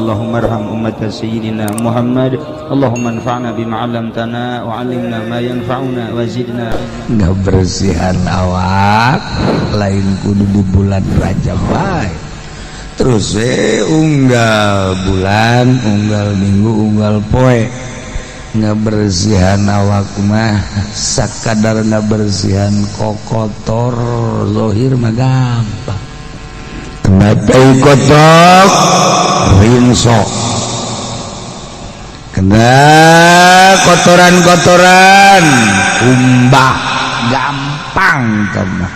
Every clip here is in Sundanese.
اللهم ارحم أمة سيدنا محمد اللهم انفعنا بما علمتنا وعلمنا ما ينفعنا وزدنا. Ngabersihan awak lain kudu di bulan Rajab bae, terus unggal bulan, unggal minggu, unggal poe. Ngabersihan awak mah sakadar ngabersihan kokotor zohir mah gampang. Kenapa kotok rinso, kena kotoran-kotoran umbah gampang mah,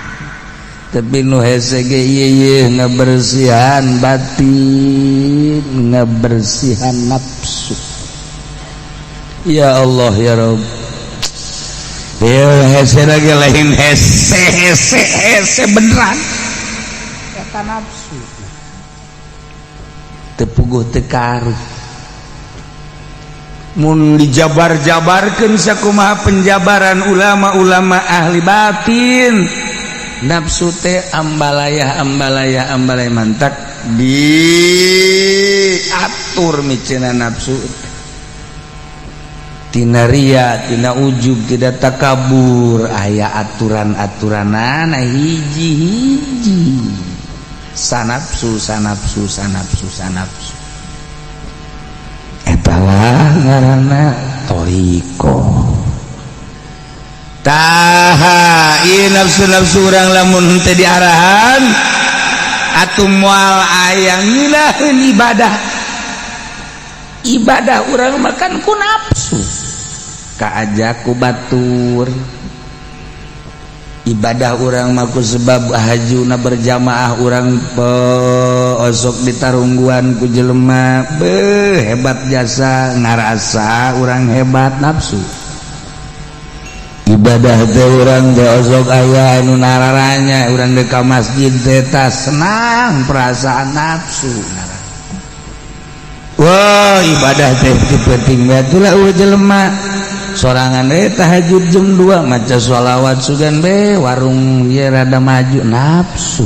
tapi nu hese ge ieu ngabersihan batin, ngabersihan nafsu. Ya Allah, ya Rob, ya hese lagi lain hese hese hese beneran eta nafsu teu puguh teu karuh. Mun dijabar-jabarkeun sakumaha penjabaran ulama-ulama ahli batin, nafsu teh ambalayah, ambalayah, ambalayah, mantak diatur micena nafsu tina ria, tina ujub, tidak takabur. Aya aturan-aturanana hiji-hiji, sanapsu, sanapsu, sanapsu, sanapsu. Etalah ngaranna thoriqoh. Taha ieu nafsu-nafsu urang lamun henteu diarahan atuh moal aya ngilaheun ibadah. Ibadah urang makan ku nafsu, kaajak ku batur. Ibadah urang mah ku sebab hajuna berjamaah urang osok ditarungguan ku jelema, beuh, hebat jasa, ngarasa urang hebat, nafsu. Ibadah teh urang teh osok aya anu nararanya urang ka masjid teh senang perasaan, nafsu. Wah, ibadah teh penting itulah jelema sorangan tahajud jam 2, maca sholawat, sugan be warung ye rada maju, nafsu.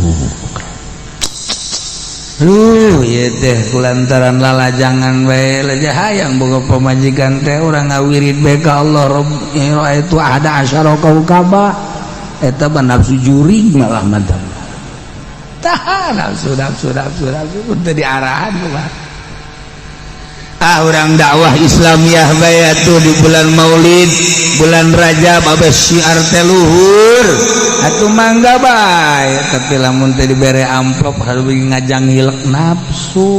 Lu ye teh kulantaran lalajangan bae aja hayang boga pamajikan teh urang ngawirid bae ka Allah. Rob itu ada asyara kaukaba, eta mah nafsu jurig malah mantap. Tah, nafsu, nafsu, nafsu, nafsu teu diarahan mah. Ah, urang dakwah Islamiyah bae tuh di bulan Maulid, bulan Rajab, abes syiar teh luhur atuh, mangga bae. Tapi lamun teh dibere amplop harus ngajang hilek, nafsu,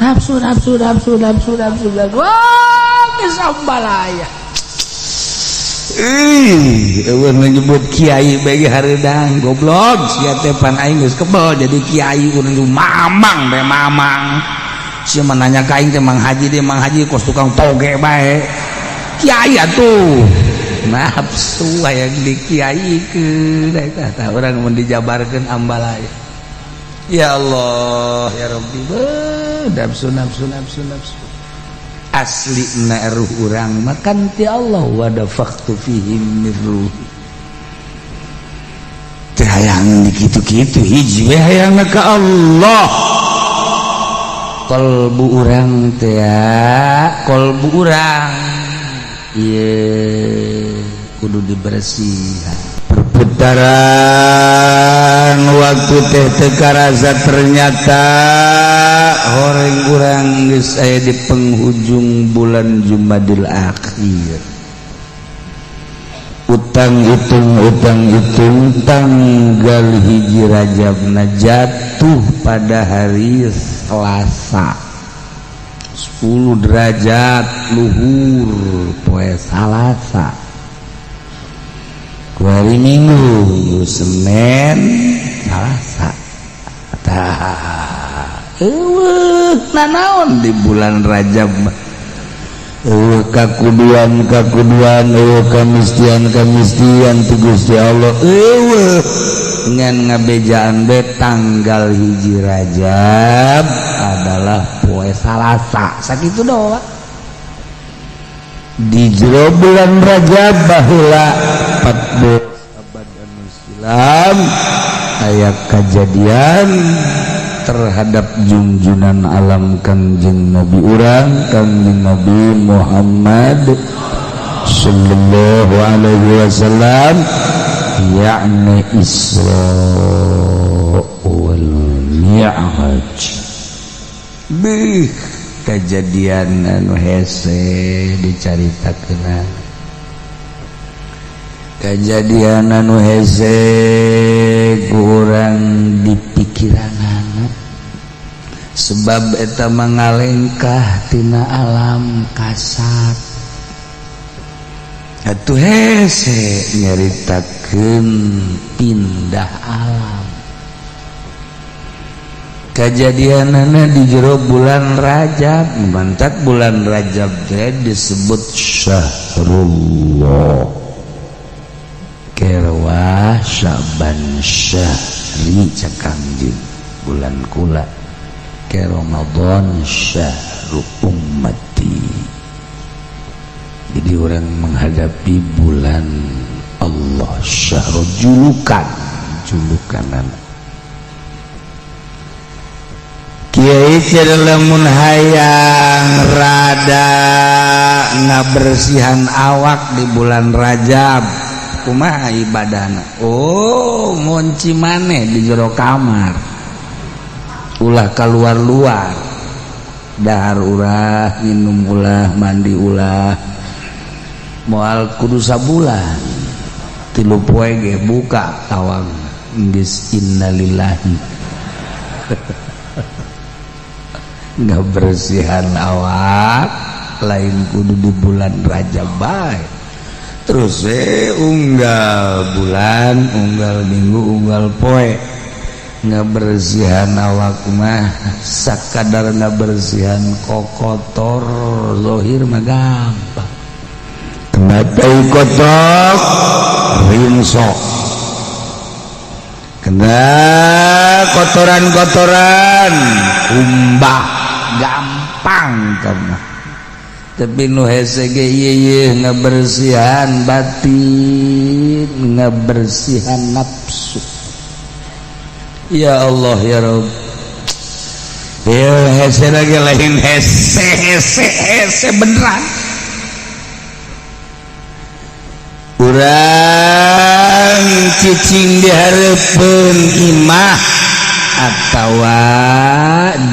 nafsu, nafsu, nafsu, nafsu, nafsu, nafsu. Wah, geus ambalaya. Ih, eueuh menyebut kiai bagi hareudang goblok sia teh. Pan aing geus kebel jadi kiai, urang mamang bae mamang. Sia mah nanya ka aing teh, "Mang Haji deh, Mang Haji," kos tukang toge bae. Kiai atuh nafsu hayang di kiaikeun eta. Urang mun dijabarkeun ambalaya. Ya Allah, ya Rabbi, beuh, nafsu, nafsu, nafsu, nafsu. Asli na ruh urang makan ti Allah, wa nafakhtu fihi min ruhi. Teh hayang kitu-kitu, hiji we hayangna ka Allah. Kolbu urang teh, kolbu urang ieu kudu dibersihan. Perputaran waktu teh teu karasa, ternyata horeng urang geus aya di penghujung bulan Jumadil Akhir. Utang hitung, utang hitung, tanggal 1 Rajabna jatuh pada hari Selasa, 10 derajat luhur poe Salasa, hari Minggu, Senin, Salasa. Tah, eueuh nanaon di bulan Rajab, eueuh kakuduan kakuduan, eueuh kamistian kamistian ti Gusti Allah, eueuh ngan ngabejaan be tanggal 1 Rajab adalah poe Salasa, sakitu doang. Di jero bulan Rajab baheula 14 abad anu silam aya kejadian. terhadap junjunan alam Kangjeng Nabi urang, Kangjeng Nabi Muhammad sallallahu alaihi wasallam, yakni Isra wal Mi'raj. Bih, kejadian anu hese dicaritakeun, kejadian anu hese kurang di pikiran, sebab eta mangalengkah tina alam kasat. Atuh hese nyaritakeun pindah alam. Kejadianana di jero bulan Rajab. Mantak bulan Rajab teh disebut Syahrullah, kerwa Syaban syahri cek Kangjeng, bulan kula, ke Ramadan syahru ummati. Jadi orang menghadapi bulan Allah, syahrul julukan, julukan. Kiai lamun hayang rada ngabersihan awak di bulan Rajab, kumaha ibadahna? Oh, ngunci maneh di jero kamar, ulah keluar-luar, dahar ulah, minum ulah, mandi ulah, moal kudu sabulan 3 poe ge buka tawang geus innalillahi. Nggak bersihan awak lain kudu di bulan Rajab bae. Terus unggal bulan, unggal minggu, unggal poe nggak bersihan awak mah sakadar nggak bersihan kokotor zohir mah gampang. Kenapa kotok ringsok, kena kotoran-kotoran umbah gampang karena. Tapi nu hese ge ieu ngabersihan batin, ngabersihan nafsu. Ya Allah ya Rabb, ya hese lagi lain hese hese hese beneran. Urang cicing di hareupeun imah atawa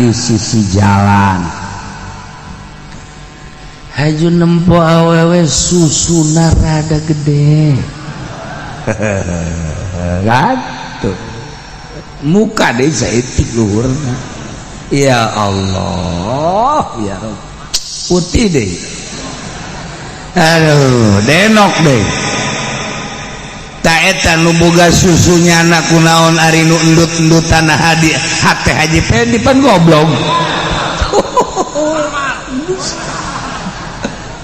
di sisi jalan, haju nempo awewe susuna rada gede kan tuh muka deh saeutik luhurna. Ya Allah ya Rabb, putih deh, aduh denok deh. Tak eta nu boga susunya anak kunaon ari nu endut-endutan hadi hate Haji Pendi pan goblok.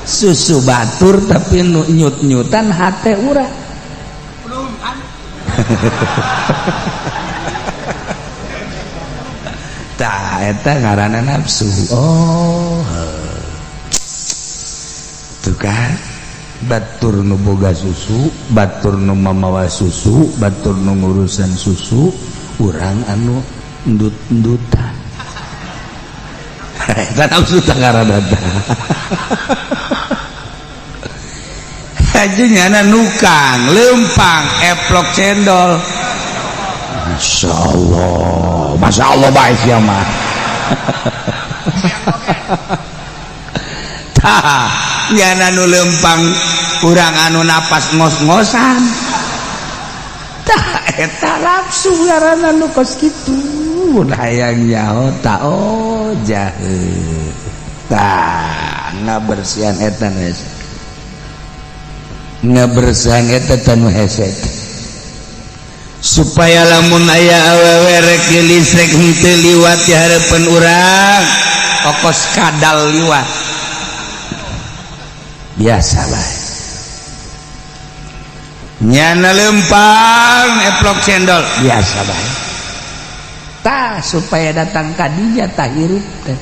Susu batur tapi nu nyut-nyutan hate urang. Tah eta ngaranna nafsu. Oh. Tuh kan batur nu boga susu, batur nu mamawa susu, batur nu ngurusan susu, urang anu endut-endutan. Eta nafsu tah ngaranna tah. Haji nyana nukang, lempang, eplok cendol. Masya Allah, Masya Allah baik ya mah. Tah, nyana nu lempang, urang anu napas ngos-ngosan. Tah, eta nafsu ngaranna nu kos kitu. Hayang nyaho ta oh jahe. Tah, ngabersihan eta geus. Ngabersihan eta tanu hese. Supaya lamun aya awewe rek geulis rek henteu liwat di hareupeun urang, okos kadal liwat. Biasa bae. Nyana lempang eplok cendol biasa bae. Tah supaya datang ka dinya tah hirup teh.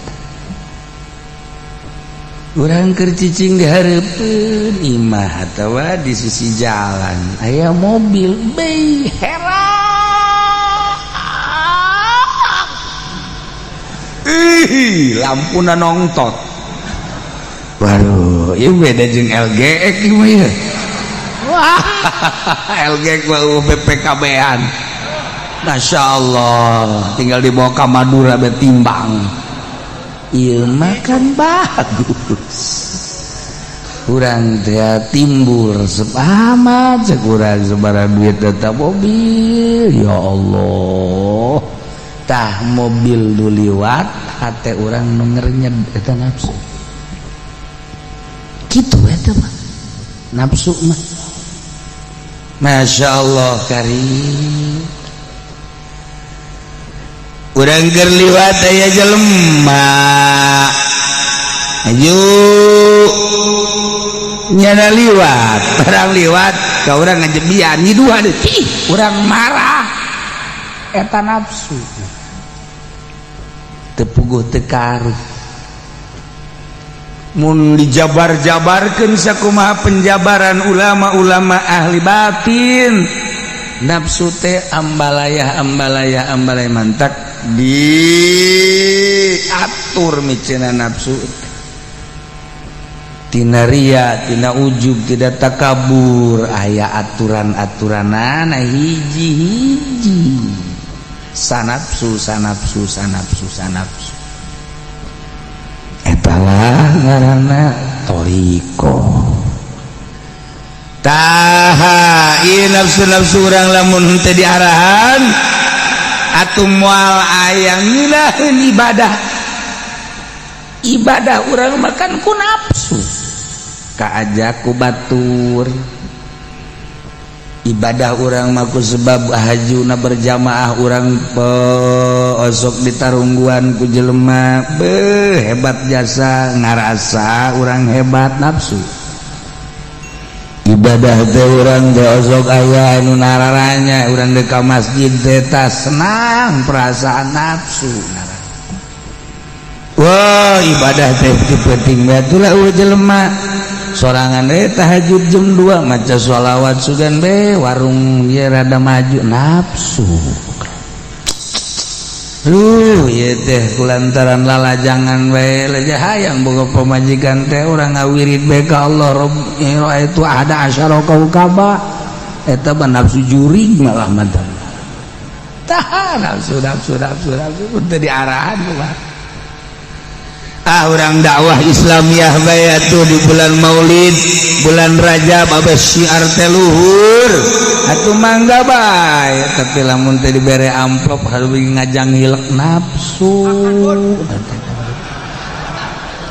Urang keur cicing di hareupeun imah atawa di sisi jalan aya mobil bei heran. Ih, lampuna nongtot. Waduh, ieu beda jeung LGX ieu mah ya. Wah, LGX mah BPKB-an. Masya Allah, tinggal dibawa ke Madura betimbang. Ieu mah kan bagus. Kurang teh timbul resep amat cek urang sabaraha duit tetap mobil. Ya Allah, tah mobil nu liwat hate urang nu ngerenyed, eta nafsu. Kitu eta mah nafsu mah. Masya Allah karim. Urang keur liwat aya jelema aju nyana liwat, barang liwat ka urang ngajebian nyiduhan, ih, urang marah, eta nafsu. Teu puguh teu karuh. Mun dijabar-jabarkeun sakumaha penjabaran ulama-ulama ahli batin, nafsu teh ambalayah, ambalayah, ambalayah, mantak diatur miceuna nafsu tina ria, tina ujub, tidak takabur. Aya aturan-aturanana hiji-hiji, sanapsu, sanapsu, sanapsu, sanapsu. Etalah ngaranna thoriqoh. Taha ieu nafsu-nafsu urang lamun henteu diarahan atuh moal aya ngeunaheun ibadah. Ibadah urang makan ku nafsu, kaajak ku batur. Ibadah urang mah ku sebab hajuna berjamaah. Urang osok ditarungguan ku jelema, beuh, hebat jasa, ngarasa urang hebat, nafsu. Ibadah teh urang teh osok aya anu nararanya urang deuk ka masjid teh, senang perasaan, nafsu. Wah, ibadah teh penting atulah. Eueuh jelema sorangan we tahajud jam 2, maca sholawat, sugan be warung dia rada maju, nafsu. Lu ieu teh kulantaran lalajangan we leja hayang boga pamajikan teh, urang ngawirid bae ka Allah, Rabb itu ada asyara kaukaba, eta mah nafsu jurig malah mah. Tah, nafsu, nafsu, nafsu, nafsu teu diarahan mah. Ah, urang dakwah Islamiyah bae atuh. Di bulan Maulid, bulan Rajab, abes syiar teh luhur atuh, mangga bae. Tapi lamun teh dibere amplop harus ngajang hilek, nafsu,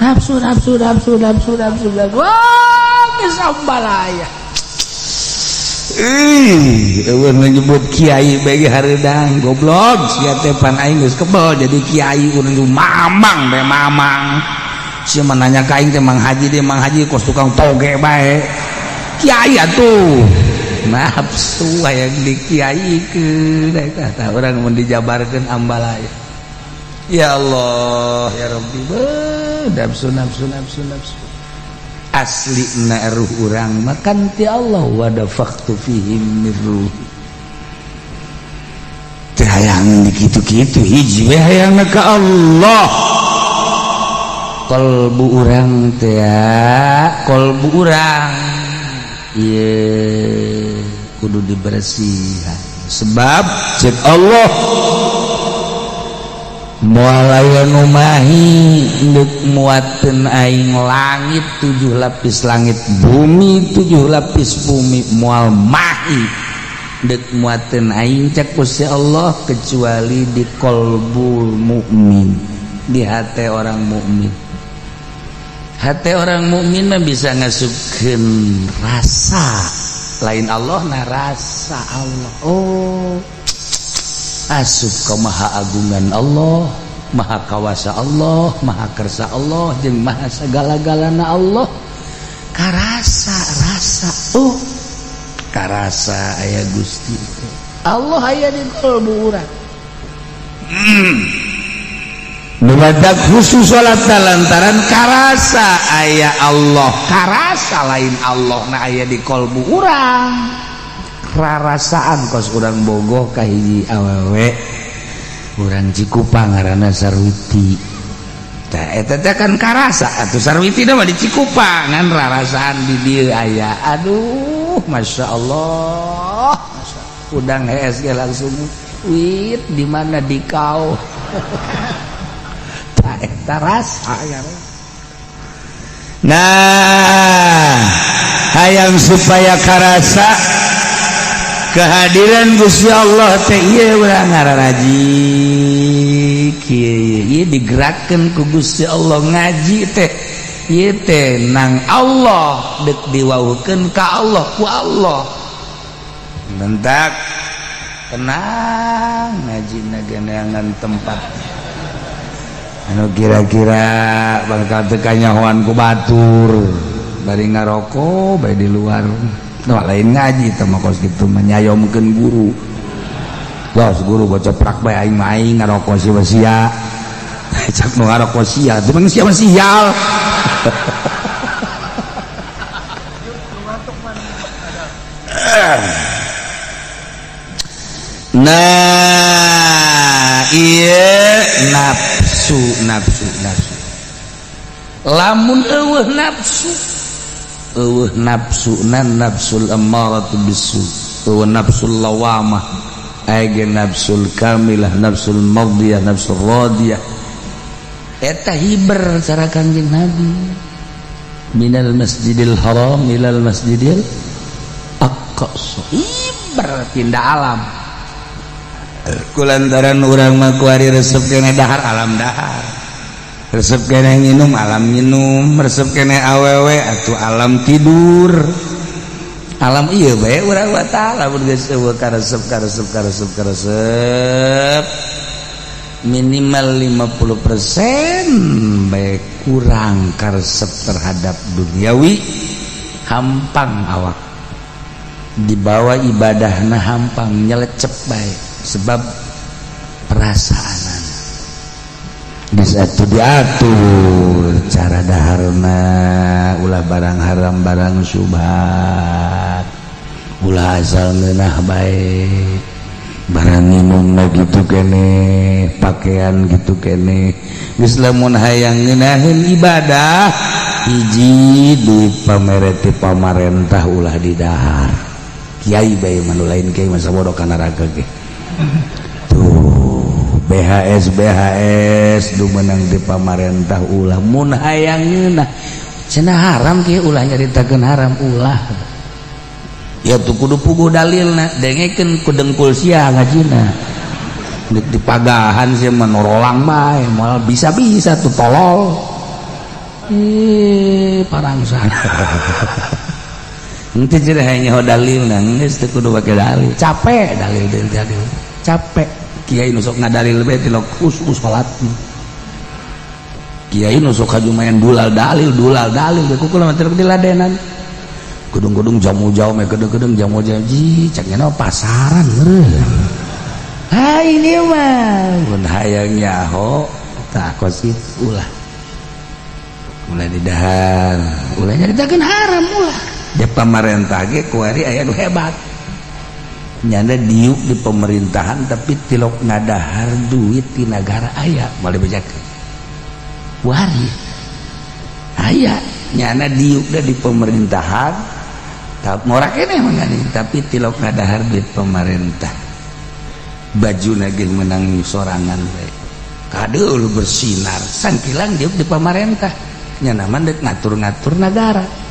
nafsu, nafsu, nafsu, nafsu, nafsu, nafsu. Wah, geus ambalaya. Ih, eueuh nyebut kiai bagi hareudang, goblok sia teh. Pan aing geus kebel jadi kiai, urang mamang bae mamang. Sia mah nanya ka aing teh, Mang Haji deh, Mang Haji, kos tukang toge bae. Kiai atuh nafsu hayang di kiaikeun eta. Urang mun dijabarkeun ambalaya. Ya Allah, ya Rabbi, beuh, nafsu, nafsu, nafsu, nafsu. Asli na ruh urang makan ti Allah, wa nafakhtu fihim min ruhi. Teu hayang kitu-kitu, hiji we hayangna ka Allah. Kolbu urang teh, kolbu urang ieu kudu dibersihan, sebab cek Allah moal aya nu mahi deuk muateun aing. Langit tujuh lapis langit, bumi tujuh lapis bumi, moal mahi deuk muateun aing, cek Gusti Allah, kecuali di kolbul mukmin, di hati orang mukmin. Hati orang mukmin mah bisa ngasupkeun rasa lain Allah, nah, rasa Allah. Oh, asup ke maha agungan Allah, maha kawasa Allah, maha kersa Allah, jeung maha segala-galana Allah. Karasa rasa, oh, karasa aya Gusti Allah aya di kalbu urang. Khusus salat lantaran karasa aya Allah, karasa lain Allah, nah, aya di kolbu urang. Rarasaan kos urang bogoh ka hiji awewe, urang Cikupa, ngaranna Sarwiti. Tah eta teh kan karasa atuh sarwiti mah di Cikupa ngan rarasaan di dieu aya. Aduh, Masya Allah. Udang hees ge langsung wit di mana di kau. Tah eta rasa ya. Nah, hayang supaya karasa kehadiran Gusti Allah teh ieu urang ngararaji kieu ieu digerakkeun ku Gusti Allah ngaji teh ieu teh nang Allah deuk diwauhkeun ka Allah ku Allah. Mentak tenang ngaji geneangan tempat anu kira-kira bakal teu kanyahoan ku batur bari ngarokok bae di luar. Nah, lain ngaji teh mah kos kitu mah nyayomkeun guru. Los guru bocor prak bae aing mah aing ngarokok sia sia. Cak nu ngarokok sia, teu mah sia mah sial. Nah, iya nafsu nafsu nafsu. Lamun eueuh nafsu, eueuh nafsu nan nafsul ammaratu bisu, eueuh nafsul lawamah, aya nafsul kamilah, nafsul madiyah, nafsul radiyah. Eta hiber cara Kangjeng Nabi. Minal masjidil haram ilal masjidil aqsa. Hiber pindah alam. Kulantaran urang mah kuari resep kene dahar alam dahar, resep kene nginum alam nginum, resep kene awewe atuh alam tidur, alam ieu bae urang mah tah lamun geus eueuh karesep karesep karesep karesep minimal 50% bae kurang karesep terhadap duniawi, hampang awak dibawa ibadahna hampang nyelecep bae sebab perasaanan bisa itu diatur cara daharna ulah barang haram barang syubhat ulah asal ngeunah bae barang minumna gitu kene pakaian gitu kene geus lamun hayang ngeunaheun ibadah hiji duit pamereti pamarentah ulah didahar kiai bae mah nu lain kiai masa bodoh kana neraka ge. Tuh BHS BHS du menang di pamarentah ulah mun hayang ngeunah cenah haram kieu ulah nyaritakeun haram ulah ya tuh kudu puguh dalilna dengekeun ku dengkul sia ngajina deuk dipagahan sia mah norolang bae moal bisa-bisa tuh tolol parangsan. Henteu cenah hayang nyaho dalilna geus teu kudu pake dalil capek dalil dalil capek kiai nu sok ngadalil bae tilok khusus salat kiai nu sok kajumayan dulal dalil ku kula mah tilok diladenan gedung-gedung jamu jauh meh gedung-gedung jamu jauh ji cak nya pasaran meureun ha ini mah mun hayang nyaho tah kos kitu ulah ulah didahar ulah nyaritakeun haram ulah di pamarentah ge kuari aya nu hebat nyanda diuk di pemerintahan tapi tilok ngadahar duit di negara aya boleh bejakeun wari aya nyana diuk da di pemerintahan tapi ngorak keneh mangani tapi tilok ngadahar duit pemerintah baju ge menang sorangan we kadeul bersinar sangkilang diuk di pemerintah nyana mah deuk ngatur-ngatur negara.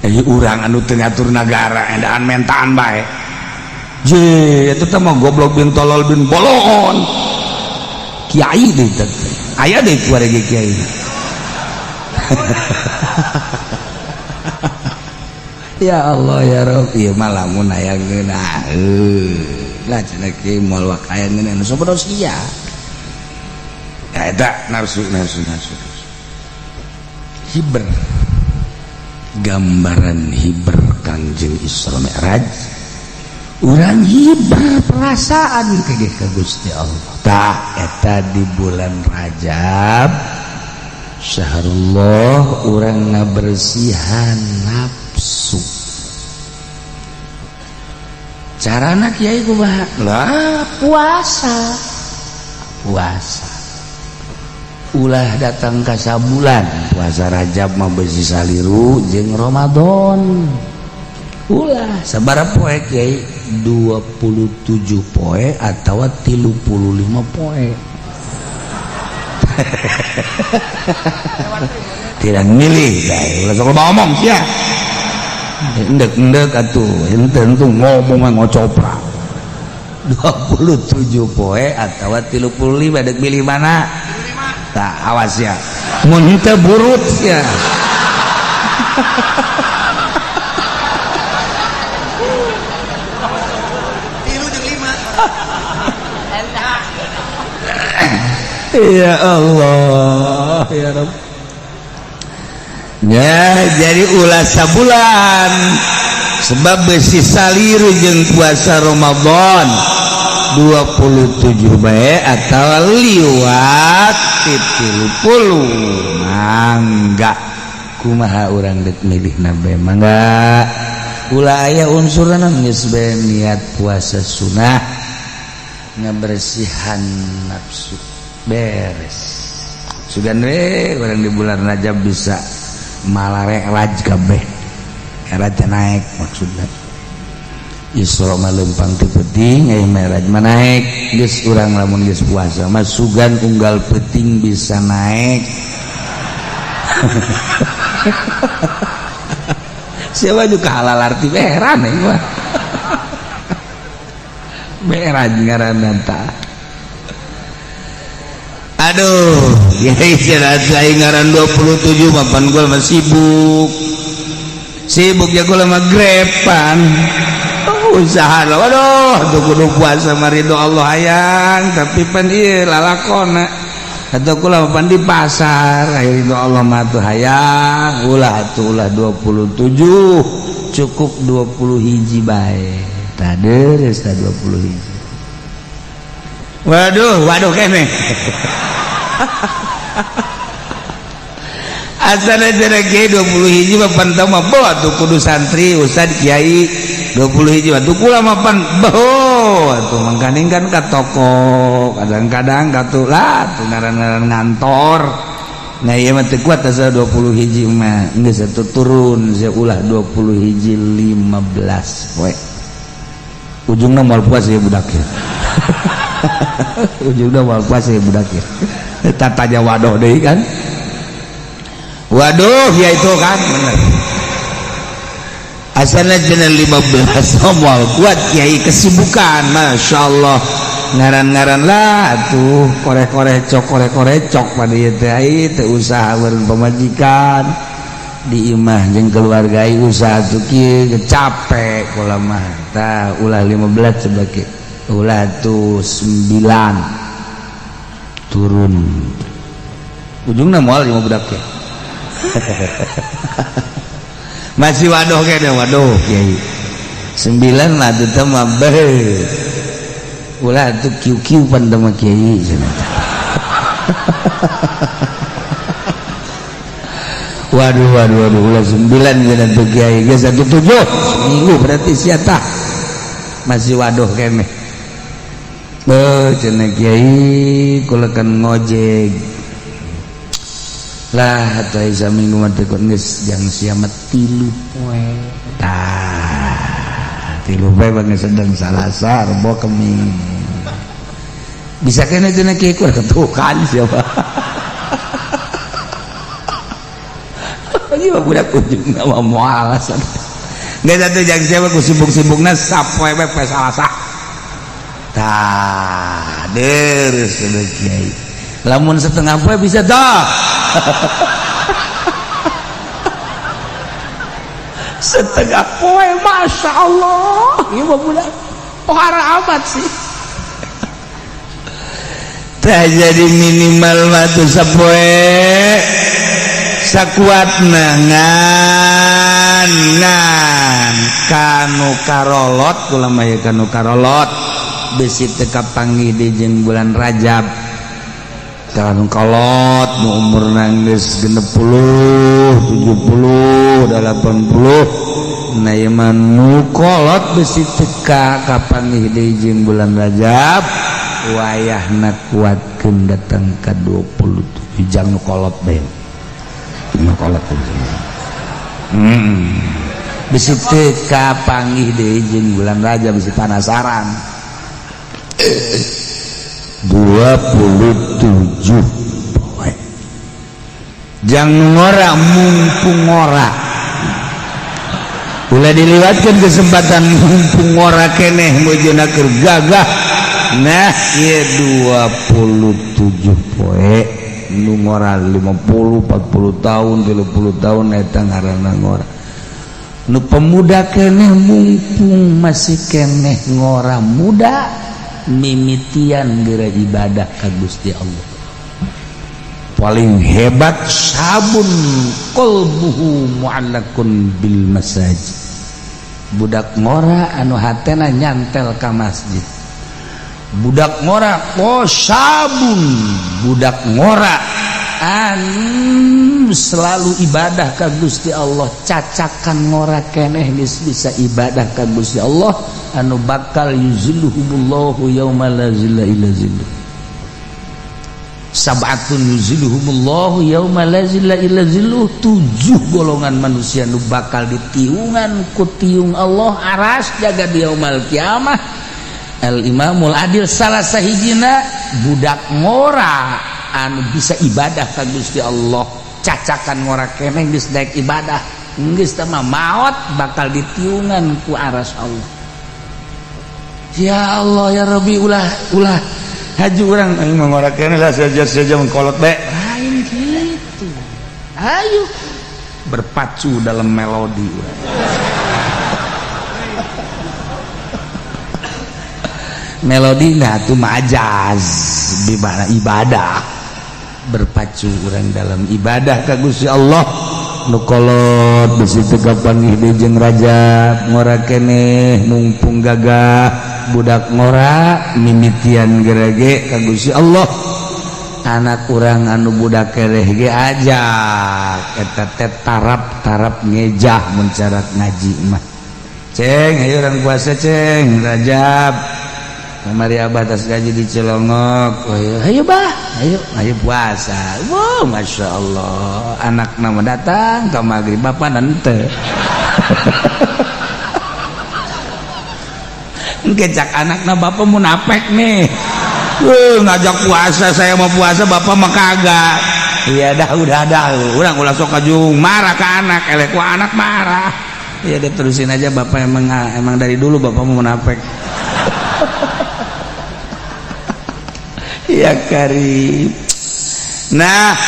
Urang anu teu ngatur nagara endaan mentaan bae je eta teh mah goblok bin tolol bin bolon kiai deui teh aya deui kuari ge kiai. Ya Allah ya Rabb ieu mah lamun aya ngeunah lah cenah kieu moal wak aya ngeunah nu sabodo sia eta nafsu nafsu nafsu hiber gambaran hiber Kangjeng Isra Mi'raj urang hiber perasaan kege ka Gusti Allah tah eta di bulan Rajab syahrullah urang ngabersihan nafsu carana kiai kumaha lah puasa puasa Ulah datang ka sabulan puasa Rajab mah besi saliru jeung Ramadan. Ulah sabaraha poe kiai? 27 poe atawa 35 poe. Tidak milih guys, ulah sok ngomong sia. Endek-endek atuh, henteu ngomong ngocopra. 27 poe atawa 35 dek milih mana? Tak awas ya. Mun henteu burut sia. Ya Allah ya Rabb. Ya jadi ulah sabulan sebab besi saliru jeung puasa Ramadan 27 bae atawa liwat 30. Mangga kumaha urang deuk milihna bae mangga. Ulah aya unsurna geus bae niat puasa sunah ngabersihan nafsu beres. Sugan we urang di bulan Rajab bisa malarek raj kabeh. Raj naik maksudna. Isra mah leumpang teu peuting, aya Mi'raj mah naik. Geus urang lamun geus puasa mah sugan unggal peuting bisa naik. Siapa juga halal arti heran euy mah. Mi'raj ngaranna tah. Aduh, kiai cenah aing ngaran 27 mapan gua mah sibuk. Sibuk ya gua mah grepan. Oh, usaha lah. Waduh, tuh kudu puasa mah ridho Allah hayang, tapi pan ieu lalakona. Atau kula pan di pasar, aya ridho Allah mah tuh hayang, ulah atuh ulah 27, cukup 20 hiji bae. Tah deres tah 20 hiji. Waduh, waduh kene. Asal aja kiai 20 hiji mah pan teu mah boh atuh kudu santri, ustad, kiai 20 hiji mah tuh kula mah pan boh atuh mangkaning kan ka toko, kadang-kadang ka tuh lah tuh ngaran-ngaran ngantor. Nah ieu mah teu kuat asa 20 hiji mah geus atuh turun sia ulah 20 hiji 15 poe. Ujungna moal puas ya budak ya. Ujungna moal puas ya budak ya. Tatanya waduh deui kan. Waduh ya itu kan bener. Asalna cenah 15 moal kuat kiai kesibukan Masya Allah. Ngaran-ngaran lah tuh koreh-koreh cok koreh-koreh cok pada ieu teh ai teu usaha beureun pamajikan di imah jeung keluarga ai usaha tuh kieu capek kula mah. Tah ulah 15 sebagai ulah tuh 9 turun. Ujungna moal lima budak ya. Masih waduh kene waduh kiai. 9 lah teu mah beuh. Ulah tuh kiu-kiu pan teh mah kiai cenah. Waduh waduh waduh ulah 9 cenah tuh kiai geus 17 minggu berarti sia tah. Masih waduh kene. Beuh cenah kiai kula kan ngojek. Lah atuh aya saminggu mah teu geus jang sia mah 3 poe. Tah 3 poe mah geus sedang Salasa, Rebo, Kemis. Bisa kene cenah kiai kurang ketukan siapa. Ieu mah budak ujungna mah moal alasan. Geus atuh jang sia mah ku sibuk-sibukna sapoe we poe Salasa. Tah deres cenah kiai. Lamun setengah poe bisa dah. Setengah poe Masya Allah ieu mah budak pohara amat sih. Tah jadi minimal mah tuh sapoe sakuatna ngan ngan kanu karolot kula mah ye kanu karolot besi teu kapanggih di jeung bulan Rajab. Kanu kolot nu umurna geus 60, 70, 80 nah ieu mah nu kolot besi teu kapanggih deui jeung bulan Rajab Wayahna kuatkeun datang ka 27 jang nu kolot bae, nu kolot. Bisi teu kapanggih deui jeung bulan Rajab, bisi panasaran. 27 poe jang ngora, mumpung ngora, ulah diliwatkan kesempatan, mumpung ngora keneh mujuna keur gagah. Nah, ieu 27 poe. Nu ngora 50, 40 tahun, 30 tahun, eta ngaranna ngora. Nu pemuda keneh, mumpung masih keneh ngora muda, mimitian geura ibadah ka Gusti Allah. Paling hebat syabun qalbuhu mu'allaqun bil masajid, budak ngora anu hatena nyantel ka masjid. Budak ngora, oh, syabun, budak ngora anu selalu ibadah ka Gusti Allah, cacakan ngora keneh geus bisa ibadah ka Gusti Allah, anu bakal yuzilluhumullahu yauma la zilla illa zilluh. Sab'atun yuzilluhumullahu yauma la zilla illa zilluh, tujuh golongan manusia nu bakal ditiungan ku tiung Allah aras jaga di yaumal kiamah. Al imamul adil, salah sahijina budak ngora anu bisa ibadah ka Gusti Allah. Cacakan ngora keneh geus daek ibadah, geus teh mah maot bakal ditiungan ku aras Allah. Ya Allah, ya Rabbi, ulah ulah haji urang aing mah ngora keneh lah, saja saja mengkolot bae, lain gitu. Ayo berpacu dalam melodi urang. Melodi, nah, tuh majaz di mana ibadah, berpacu orang dalam ibadah ka Gusti Allah. Nu kolot bisi teu kapanggih deui jeung Rajab, ngora keneh mumpung gagah, budak ngora mimitian gerege ka Gusti Allah. Anak urang anu budak kereh ge ajak eta teh tarap-tarap ngejah mun carak ngaji mah. Ceng, ayo urang puasa, ceng, Rajab. Kamari abah tas gaji di Cilongok. Oh, ayo, ayo bah, ayo, ayo puasa. Wow, masya Allah, anak nama datang ke maghrib, bapak nanti. Kecak anak na bapak munafik nih. Ngajak puasa, saya mau puasa, bapak mah kagak. Iya dah, udah dah, urang ulah sok kajung marah ke anak, elek ku anak marah. Iya deh, terusin aja, bapak emang emang dari dulu bapak mau munafik. Ya karib. Nah,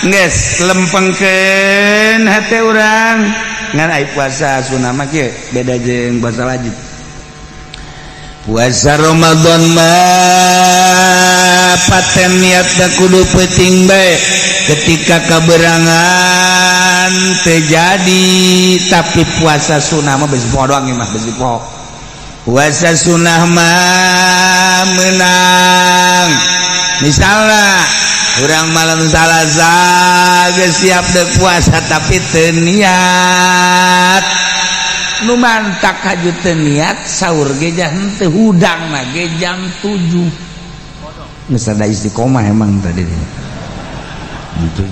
geus lempengkeun hate urang. Ngan ai puasa sunah mah kieu beda jeung puasa wajib. Puasa Ramadan mah paten niatna kudu peuting bae. Ketika kaberangan teu jadi, tapi puasa sunah mah besi poho doang mah, besi poho. Puasa sunah mah menang. Misalnya urang malam Salasa geus siap dek puasa tapi teu niat, nu mantak haju teu niat, sahur ge henteu, hudang mah ge jam 7. Geus ada istiqomah emang tadi jam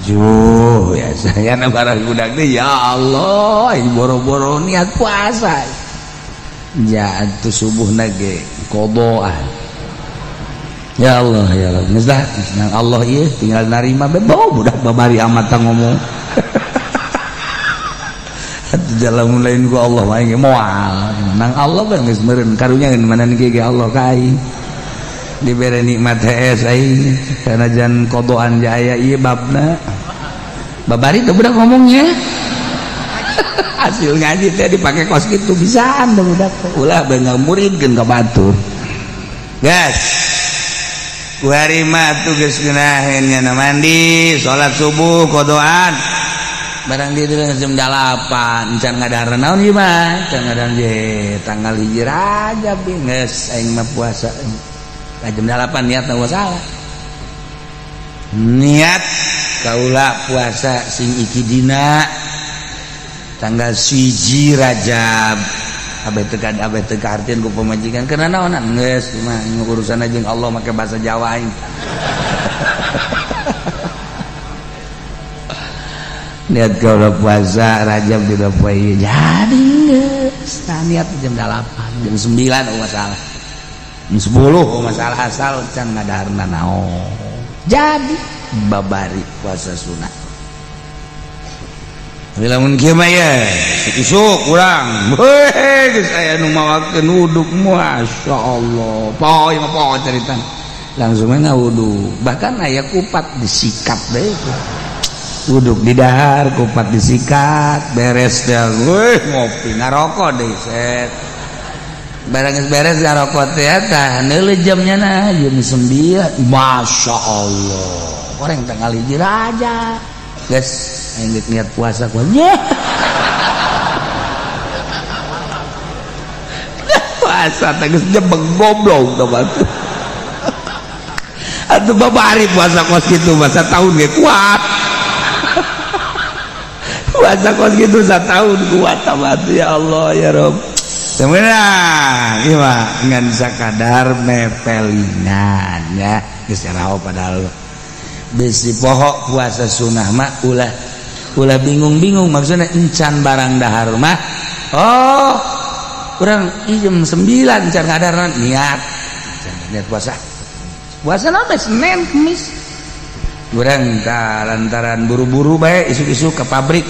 7 ya saya na barang hudang teh, ya Allah, boro-boro niat puasa. Ya atuh subuh nage qadaan. Ya Allah, ya Allah, geus dah nang Allah ieu tinggal narima bebo budak babari amat ngomong. Atuh jalan lain ku Allah mah ge moal. Nang Allah kan geus meureun karunya mana ge Allah ka aing. Dibere nikmat hees aing sanajan qadaan jaya ieu babna. Babari teh budak ngomongnya. Hasil ngaji teh dipakai kos kitu bisaan teh budak teh. Ulah beunang muridkeun ka batur. Gas. Ku hari mah tuh geus ngeunaheun nya mandi, salat subuh qodoan. Barang di jam 8 encan ngadahar naon ieu mah? Can ngadahar je tanggal 1 Rajab geus aing mah puasa. Jam 8 niat teh salah. Niat kaula puasa sing iki dina tanggal 1 Rajab. Abeh teu abeh teu kahartieun ku pamajikan karena naonan geus mah urusan jeung Allah make bahasa Jawa aing. Niat kalau puasa Rajab tidak puasa jadi geus tah niat jam 8 jam 9 oh masalah jam 10 oh masalah asal can ngadaharna naon jadi babari puasa sunah. Tapi lamun kieu mah ye isuk urang heuh geus aya nu mawakeun wuduk masyaallah poe mah poe carita langsung we ngawudu bahkan aya kupat disikat deui wuduk di dahar kupat disikat beres dah weh ngopi ngarokok deh set barang geus beres ngarokok teh tah neuleuh jamnya na jam 9 Masya Allah orang tanggal hiji raja geus aing geus niat puasa kuat puasa teh geus jebeng goblok teh batu atuh babari puasa kos kitu mah satahun ge kuat. Puasa kos gitu setahun kuat tamat ya Allah ya Rob. Sebenarnya ieu mah ngan sakadar mepelingan ya geus rao padahal bisi poho puasa sunah mah ulah ulah bingung-bingung maksudna encan barang dahar mah oh urang jam 9 encan ngadarna niat niat puasa puasa naon Senin Kamis urang ka lantaran buru-buru bae isuk-isuk ke pabrik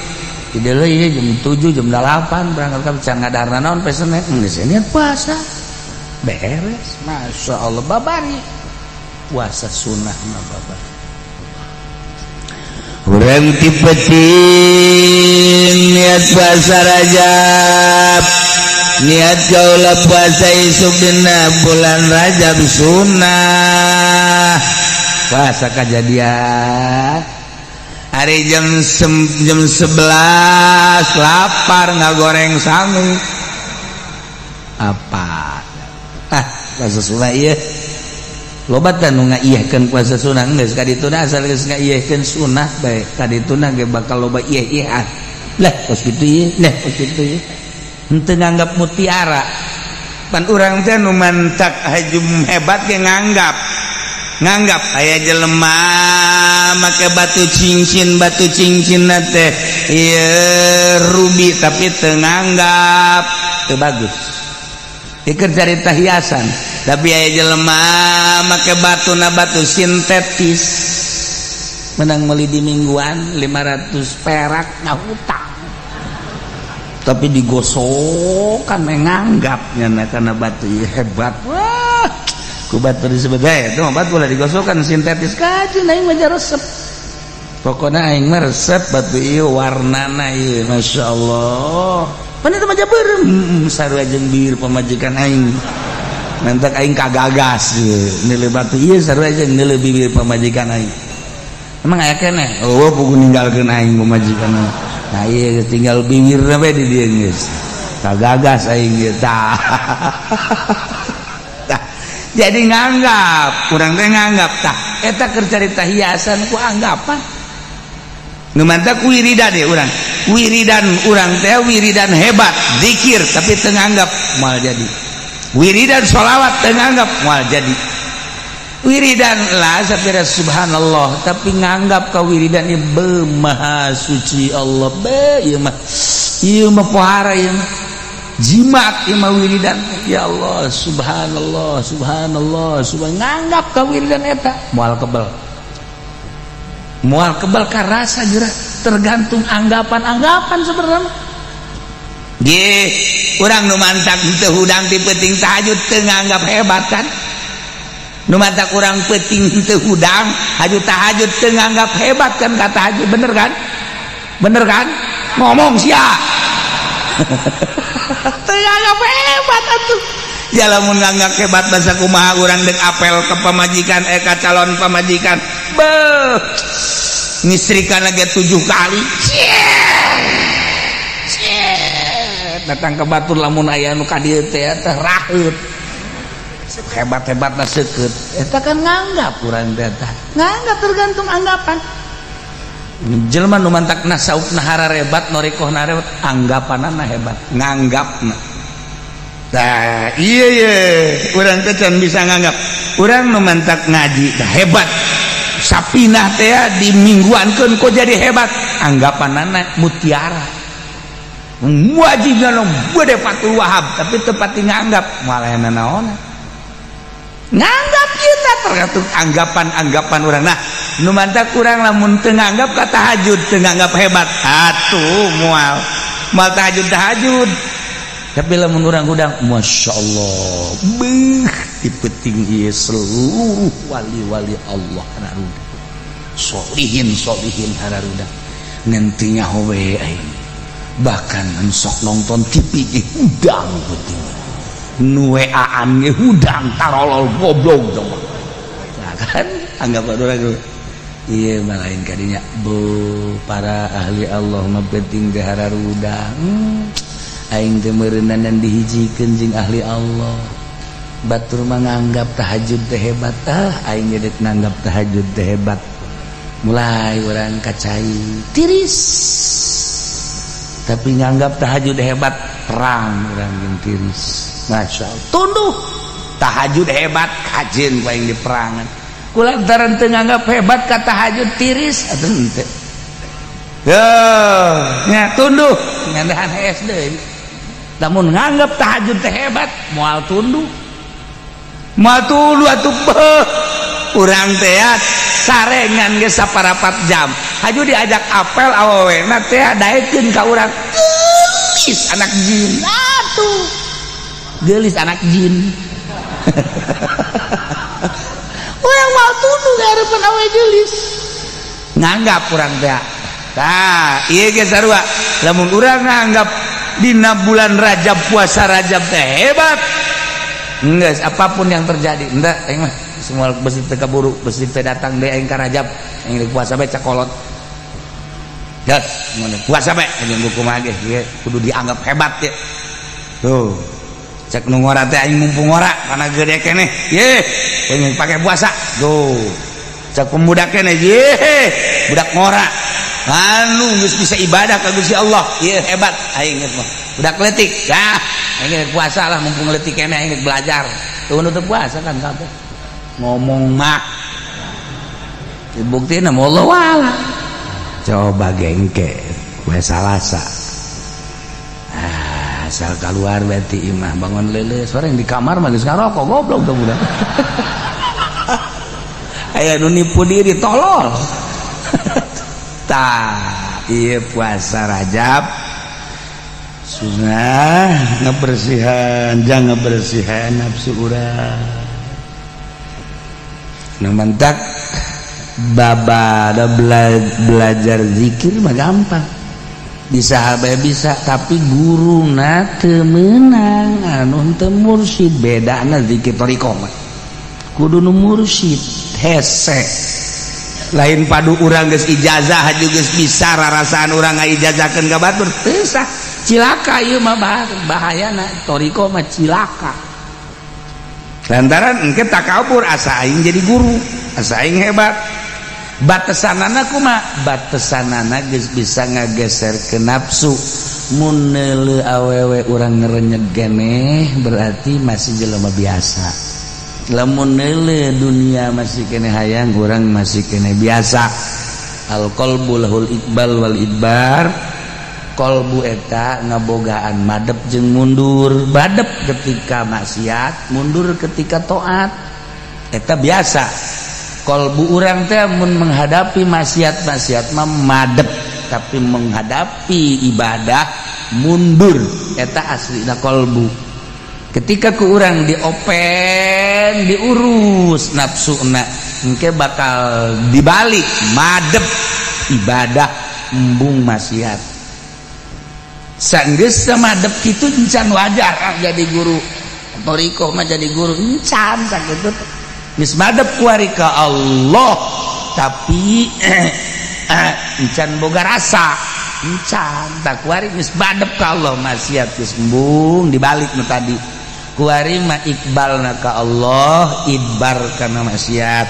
di deui jam 7 jam 8 berangkat ka can ngadarna naon pesen geus niat puasa beres Masya Allah babari puasa sunah mah babari urang ti peuting niat puasa Rajab niat kaula puasa isuk dina bulan Rajab sunah puasa kejadian hari jam 11 lapar nggak goreng sangu apa ah puasa sunah ieu loba teh nu ngaiyehkeun puasa sunah geus ka dituna asal geus ngaiyehkeun sunah bae ka dituna ge bakal loba iyeh-iyehan lah kos kitu ieu lah kos kitu ieu henteu nganggap mutiara pan urang teh nu mantak hajum hebat ge nganggap nganggap aya jelema make batu cincin teh ieu ruby tapi teu nganggap teu bagus ieu carita hiasan tapi aya jelema make batuna batu sintetis menang meuli di mingguan 500 perak ngahutang tapi digosokan menganggapnya karena batu ieu hebat wah ku batu disebut eh itu mah batu lah digosokkan sintetis kaji aing mah resep pokoknya aing mah resep batu ieu warnana ieu Masya Allah pan itu mah beureum sarua jeung bir pamajikan aing mantak aing kagagas ieu nilai batu ieu sarua jeung nilai bibir pamajikan aing emang aya keneh oh pugu ninggalkeun aing pamajikan nah ieu tinggal bibirna we di dieu geus kagagas aing ieu tah. Jadi nganggap kurang teh nganggap tah eta keur carita hiasan ku anggapan nu mantak wiridan ya urang wiridan urang teh wiridan hebat zikir tapi teu nganggap moal jadi wiridan sholawat teu nganggap moal jadi wiridan lah sapira subhanallah tapi nganggap ka wiridan ieu be maha suci Allah be ieu mah pohara ieu mah jimat ieu mah wiridan ya Allah subhanallah subhanallah subhan nganggap ka wiridan eta moal kebal karasa geura tergantung anggapan-anggapan sebenarnya ge urang nu mantak teu hudang ti peuting tahajud teu nganggap hebat kan nu mantak urang peuting teu hudang haju tahajud teu nganggap hebat kan ka tahajud bener kan ngomong sia teu nganggap hebat atuh ya lamun nganggap hebat basa kumaha urang deuk apel ke pamajikan ka calon pamajikan beuh ngistrikan lagi 7 kali datang ke batur lamun aya nu ka dieu teh teh raheut hebat-hebatna seukeut eta kan nganggap urang teh tah nganggap tergantung anggapan jelema nu mantakna saupna hararebat norikohna hebat anggapanana hebat nganggapna. Tah, iya iya, urang teh can bisa nganggap. Urang nu mantak ngaji tah hebat. Sapinah teh di mingguankeun kok jadi hebat. Anggapanana mutiara. Wajib nu gede Fathul Wahab, tapi tepat nganggap malah naon. Nganggap kita tergantung anggapan-anggapan urang. Nah, nu mantak urang lamun teu nganggap ka tahajud, teu nganggap hebat. Atuh moal. Moal tahajud tahajud. Tapi lamun urang hudang, Masya Allah, beuh, di peuting ieu seluruh wali-wali Allah hararuda, solihin solihin hararuda, ngantinya howe aing, bahkan sok nonton TV ge hudang peuting, nu WA-an ge hudang tarolol goblok coba. Nah, kan anggapan urang iya mah lain kadinya, bu para ahli Allah mah peuting teh hararuda. Aing teh meureunan dihijikeun jeung ahli Allah. Batur mah nganggap tahajud teh hebat, ah aing ge nganggap tahajud teh hebat. Mulai urang kacai tiris. Tapi nganggap tahajud hebat, perang urang jeung tiris. Masya Allah. Tunduh tahajud hebat kajeun ku aing di perangan. Kulantaran teu nganggap hebat ka tahajud tiris atuh henteu. Yo, nya tunduh ngandahan hees deui. Namun nganggap tahajud teh hebat moal tunduh, moal tunduh atuh beuh. Urang teh sarengan geus saparapat jam haju diajak apel awewena teh daekeun ka urang, geulis anak jin atuh, geulis anak jin. Urang moal tunduh ngarepan awewe geulis, nganggap urang teh. Tah ieu ge sarua, lamun urang nganggap dina bulan Rajab, puasa Rajab teh hebat, enggak apapun yang terjadi enggak, aing mah semua besi teu kaburu, besi teu datang deui aing ka Rajab, aing puasa bae cakolot. Gas puasa bae anjing kumaha ge ieu kudu dianggap hebat ya. Tuh cek nu ngora teh aing mumpung ngora karena gede keneh ye pengen pakai puasa. Tuh cek pemuda keneh ye budak ngora anu geus bisa ibadah ka Gusti Allah ieu hebat, aing geus mah budak leutik ah aing puasa lah mumpung leutik keneh aing belajar. Tuh nu teu puasa kan kabeh ngomong mah dibuktina Allah wala. Coba gengke we Salasa ah, asal keluar berarti imah bangun lele sore di kamar mah geus ngarokok goblok tuh budak. Aya nu nipu diri tolol. Tah ieu puasa Rajab sunnah ngebersihan, jangan ngebersihan nafsu urang. Nu mentak babada belajar zikir mah gampang, bisa bae bisa, tapi guruna teu meunang anu teu mursyid. Bedana zikir thariqah mah kudu nu mursyid hese, lain padu urang geus ijazah haju geus bisa rarasaan urang ngaijazakeun ka batur teu sah, cilaka ieu mah, bahayana thariqah mah cilaka lantaran engke takabur asa aing jadi guru, asa aing hebat. Batesanana kumaha? Batesanana geus bisa ngageser ke nafsu. Mun neuleuh awewe urang ngerenyeg keneh berarti masih jelema biasa. Lamun neuleuh dunia masih keneh hayang, urang masih keneh biasa. Al qalbu lahul iqbal wal idbar. Kolbu eta ngabogaan madep jeung mundur, badep ketika maksiat, mundur ketika taat. Eta biasa kolbu urang teh mun menghadapi maksiat-maksiat mah madep, tapi menghadapi ibadah mundur. Eta aslina kolbu. Ketika ku urang diopen, diurus nafsuna, engke bakal dibalik madep ibadah, embung maksiat. Sanggeus madep kitu encan wajar ah, jadi guru thariqah mah, jadi guru encan sakitu. Geus madep kuari ka Allah, tapi encan boga rasa encan. Tak kuari geus madep ka Allah, maksiat geus embung, dibalik nu tadi. Kuari mah iqbalna ka Allah, idbar kana maksiat,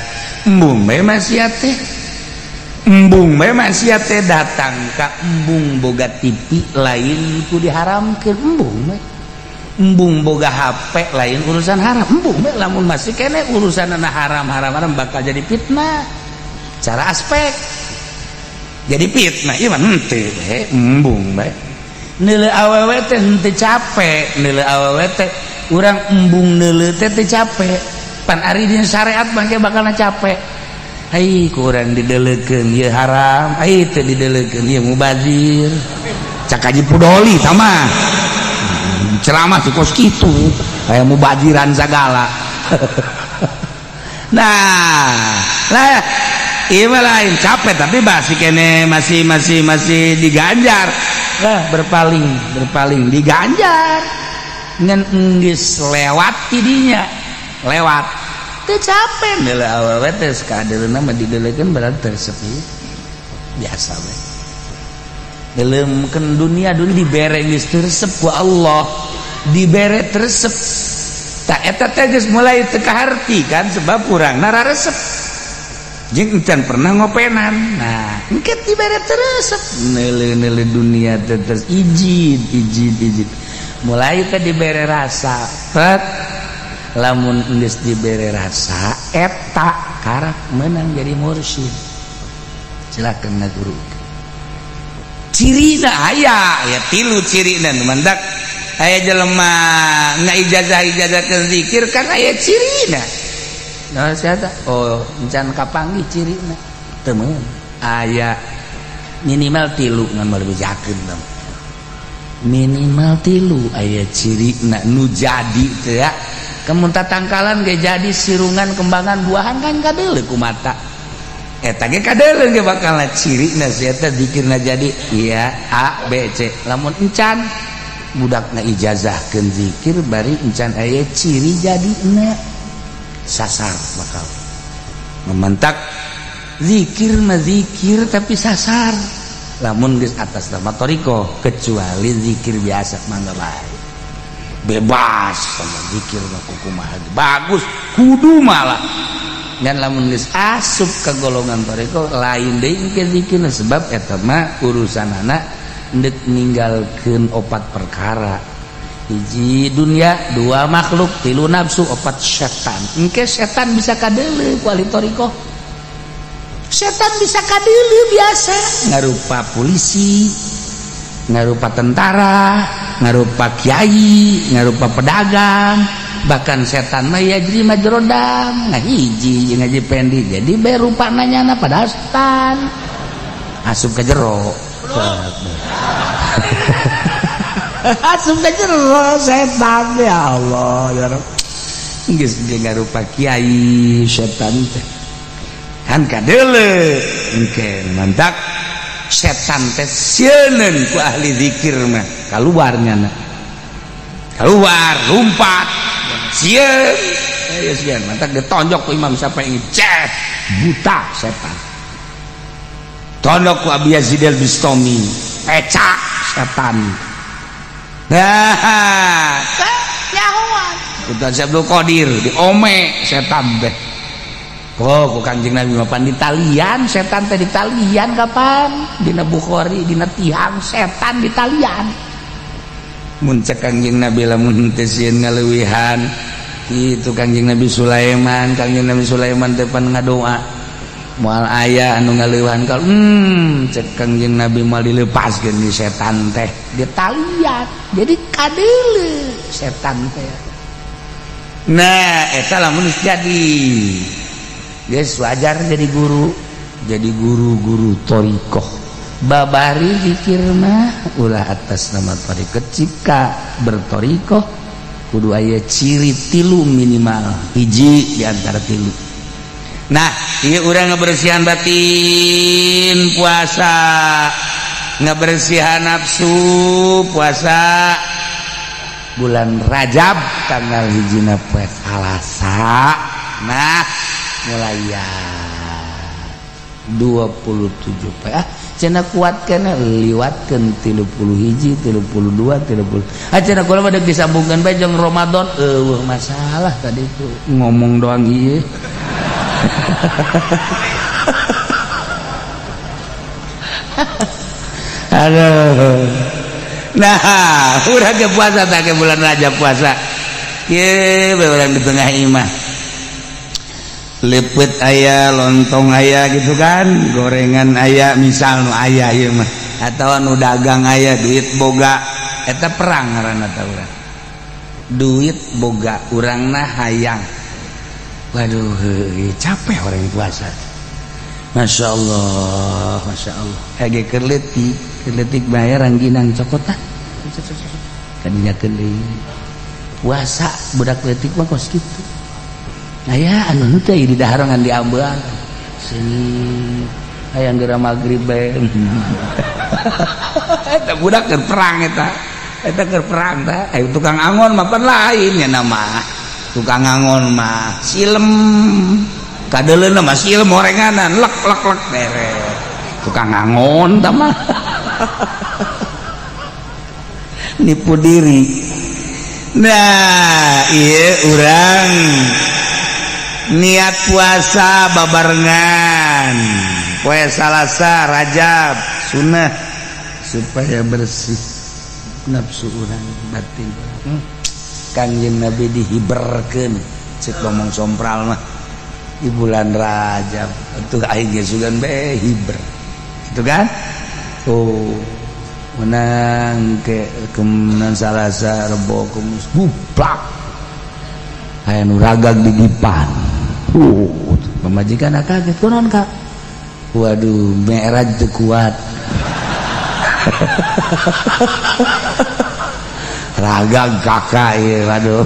embung bae maksiat teh, embung bae maksiat teh. Datang ka embung boga TV lain ku diharamkeun, embung bae. Embung boga HP lain urusan haram. Embung bae lamun masih kene urusan haram haram haram bakal jadi fitnah. Cara aspek jadi fitnah ieu mah henteu bae, embung bae. Neuleu awewe teh henteu capek, neuleu awewe teh urang embung neuleu teh teu capek. Pan ari dina syariat mah ge bakalna capek. Ai ku urang dideleukeun ieu haram, ai teu dideleukeun ieu mubazir. Cak Haji Pudoli tah mah ceramah tuh kos kitu, aya mubaziran sagala. Nah, lah ieu mah lain capek tapi masih kene masih masih masih diganjar. Lah berpaling, berpaling diganjar. Ngan enggeus lewat tidinya. Lewat. Teu capek neuleu awewe teh sakadeuleuna mah dideulekeun berarti tersepi. Biasa we. Deuleumkeun dunia dulu dibere geus teu resep ku Allah. Dibere teu resep. Tak eta teh geus mulai teu kaharti kan sebab urangna raresep. Jeung encan pernah ngopenan. Nah, engke dibere teu resep. Neuleu-neuleu dunia teh terus ijid ijid ijid. Mulai teh dibere rasa. Pet lamun geus dibere rasa eta karak menang jadi mursyid. Silakan ngaguru. Cirina aya ya tilu cirina nu mandak aya jelema ngaijazah-ijazah ke zikir kan aya cirina. Nah, siapa? Oh, encan kapanggih cirina. Teu meun. Aya minimal tilu ngan moal bejakeun tah. Minimal tilu aya cirina nu jadi teh ya. Kemun tatangkalan ge jadi sirungan kembangan buahan kan kadeuleu ku mata. Eta ge kadeuleu ge bakal cirina si eta zikirna jadi iya A B C. Lamun encan budakna ijazahkeun zikir bari encan aya ciri jadina sasar bakal mementak zikir mah zikir tapi sasar lamun geus atas nama thoriqoh kecuali zikir biasa mangga bae bebas sama zikir mah kukumaha bagus kudu malah dan lamun geus asup ke golongan thoriqoh lain deui ke zikirna sebab eta mah urusanana ndek ninggalkeun opat perkara hiji dunia dua makhluk tilu nafsu opat setan. Engke setan bisa kadeuleu ku ahli thoriqoh. Setan bisa kadeuleu biasa ngarupa polisi, ngarupa tentara, ngarupa kiai, ngarupa pedagang, bahkan setan mah yajri majrodam ngahiji jeung Haji Pendi jadi bae rupa nanyana padahal setan asup ka jero. Asup ka jero setan ya Allah ya Rabb. Geus ge ngarupa kiai setan teh kan kadeuleu engke mantak setan teh sieuneun ku ahli zikir mah kaluar nyana keluar lompat sieun ya sieun mantak ditonjok ku Imam Syafi'i ceh buta setan tonjok ku Abi Yazid al-Bistami pecak setan. Nah nyahoan Ustaz Abdul Qadir diome setan teh. Oh, ku Kanjeng Nabi mah pan ditalian setan teh ditalian kapan dina Bukhari dina tiang setan ditalian mun cek Kanjeng Nabi lamun teu sieun ngaleuwihan kitu Kanjeng Nabi Sulaiman. Kanjeng Nabi Sulaiman teh pan ngadoa moal aya anu ngaleuwihan kal cek Kanjeng Nabi moal dilepaskeun di setan teh ditalian jadi kadeuleu setan teh. Nah eta lamun jadi geus wajar jadi guru, jadi guru-guru thoriqoh babari zikir mah ulah atas nama thoriqoh. Jika berthoriqoh kudu aya ciri tilu minimal hiji di antara tilu. Nah ieu urang ngebersihan batin puasa, ngebersihan nafsu puasa bulan Rajab tanggal hijina poe Salasa. Nah mulai ya 27 poe ah cenah kuat kana liwatkeun 31 32 30 ah cenah kula mah deuk disambungkeun bae jeung Ramadan eueuh masalah tadi itu ngomong doang ieu. Aduh. Nah, urang ke puasa tak ke bulan Rajab puasa. Ye, urang di tengah imah. Lepet aya, lontong aya gitu kan, gorengan aya, misal nu aya ieu mah. Atau nu dagang aya, duit boga. Eta perang ngaranna tah urang. Duit boga, urangna hayang. Waduh, capek orang puasa. Masya Allah, Masya Allah. Hege keur leutik, keur leutik bayar rangginang cokot ah. Kadinya deui. Puasa budak leutik mah kos kitu. Aya anu henteu di daharangan diambean. Seungit hayang geura magrib bae. Eta budak keur perang eta. Eta keur perang tah. Aya tukang angon mah pan lain nya nama. Tukang angon mah silem. Kadeuleuna mah silem orenganan lek lek lek beres. Tukang angon tah mah. Nipu diri. Nah, iya urang niat puasa babarengan poe Salasa Rajab sunnah supaya bersih nafsu urang batin. Kangjeng Nabi dihiberkeun cek ngomong sompral mah di bulan Rajab atuh aing ge sugan bae hiber gitu kan. Oh, menang ke kemenang Salasa Rebo Kemis bublak aya nu ragag di dipan. Pamajikan kaget, kunaon Kak? Waduh, mi'raj teu kuat. Ragag kakak ieu, waduh.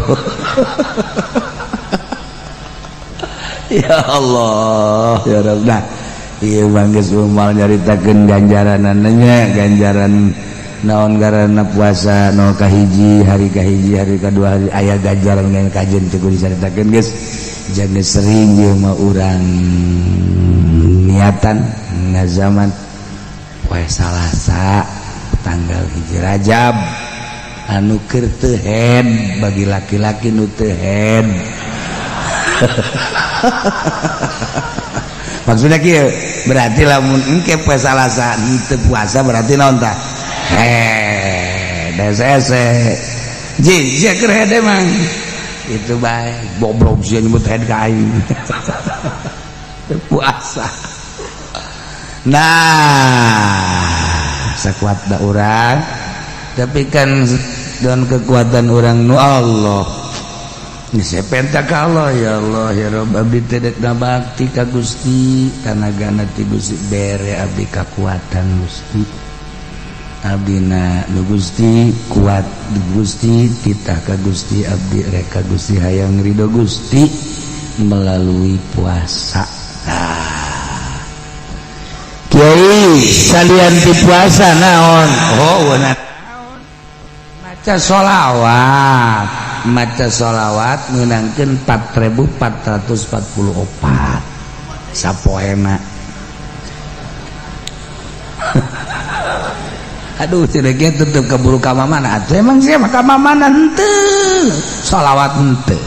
Ya Allah, ya Rabb. Nah, ieu mah geus moal nyaritakeun ganjaranana, ganjaran naon garana puasa no kahiji hari kahiji hari kedua hari aya ganjaran ngan kajen teu kudu dicaritakeun geus. Jangan sering ieu mah urang niatan ngazaman poe Salasa tanggal 1 Rajab anu keur teu head bagi laki-laki nu teu head. Maksudnya kieu berarti lamun engke poe Salasa teu puasa berarti naon tah? Head hese ji sia keur head emang itu baik goblok sia nyebut head ka aing. Puasa. Nah, sakuat da urang tapi kan dengan kekuatan orang nu Allah saya penta ka Allah, ya Allah ya Rabb abdi teh dek bakti ka Gusti tanagana ti Gusti bere abdi kakuatan Gusti abdina nu Gusti kuat Gusti titah ka Gusti abdi rek ka Gusti hayang ridho Gusti melalui puasa. Nah, Kiai salian ti puasa naon? Oh, maca sholawat, maca sholawat menangkan 4444 sapoena. Aduh, tidak tetep keburu ka mamana atuh emang sia mah ka mamana henteu sholawat henteu.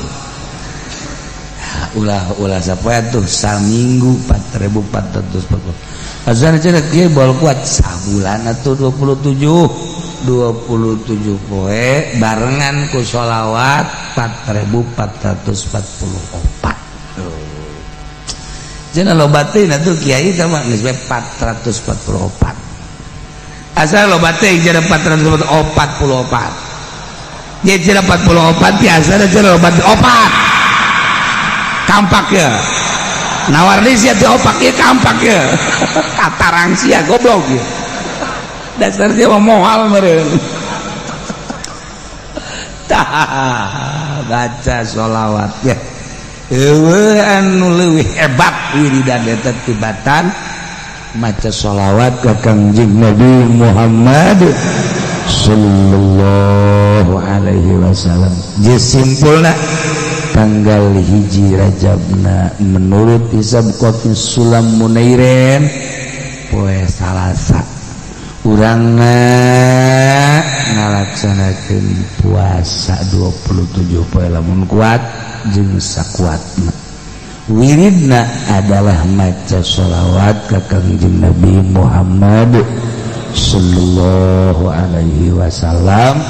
Ulah ulah sapoe tuh saminggu 4440 azan cenah kieu bol kuat sabulan atuh 27 poe barengan ku sholawat 4444. Cenah loba teh atuh kiai teh mah geus 444. Asal loba teh cenah 444. Ye cenah 44 biasa cenah loba teh opat. Kampak ya. Nawar deui sia teh opak ieu kampak ya. Katarang sia goblok ya. Dasar dia mah moal meureun. Tah, baca sholawat ya. Eueuh anu leuwih hebat wiridan eta tibatan maca sholawat ka Kangjeng Nabi Muhammad sallallahu alaihi wasallam. Geus simpulna tanggal 1 Rajabna menurut hisab Qafi Sulam Munairen poe Salasa urangna ngalaksanakeun puasa 27 poe lamun kuat jeung sakuatna. Wiridna adalah maca sholawat ka Kangjeng Nabi Muhammad sallallahu alaihi wasallam.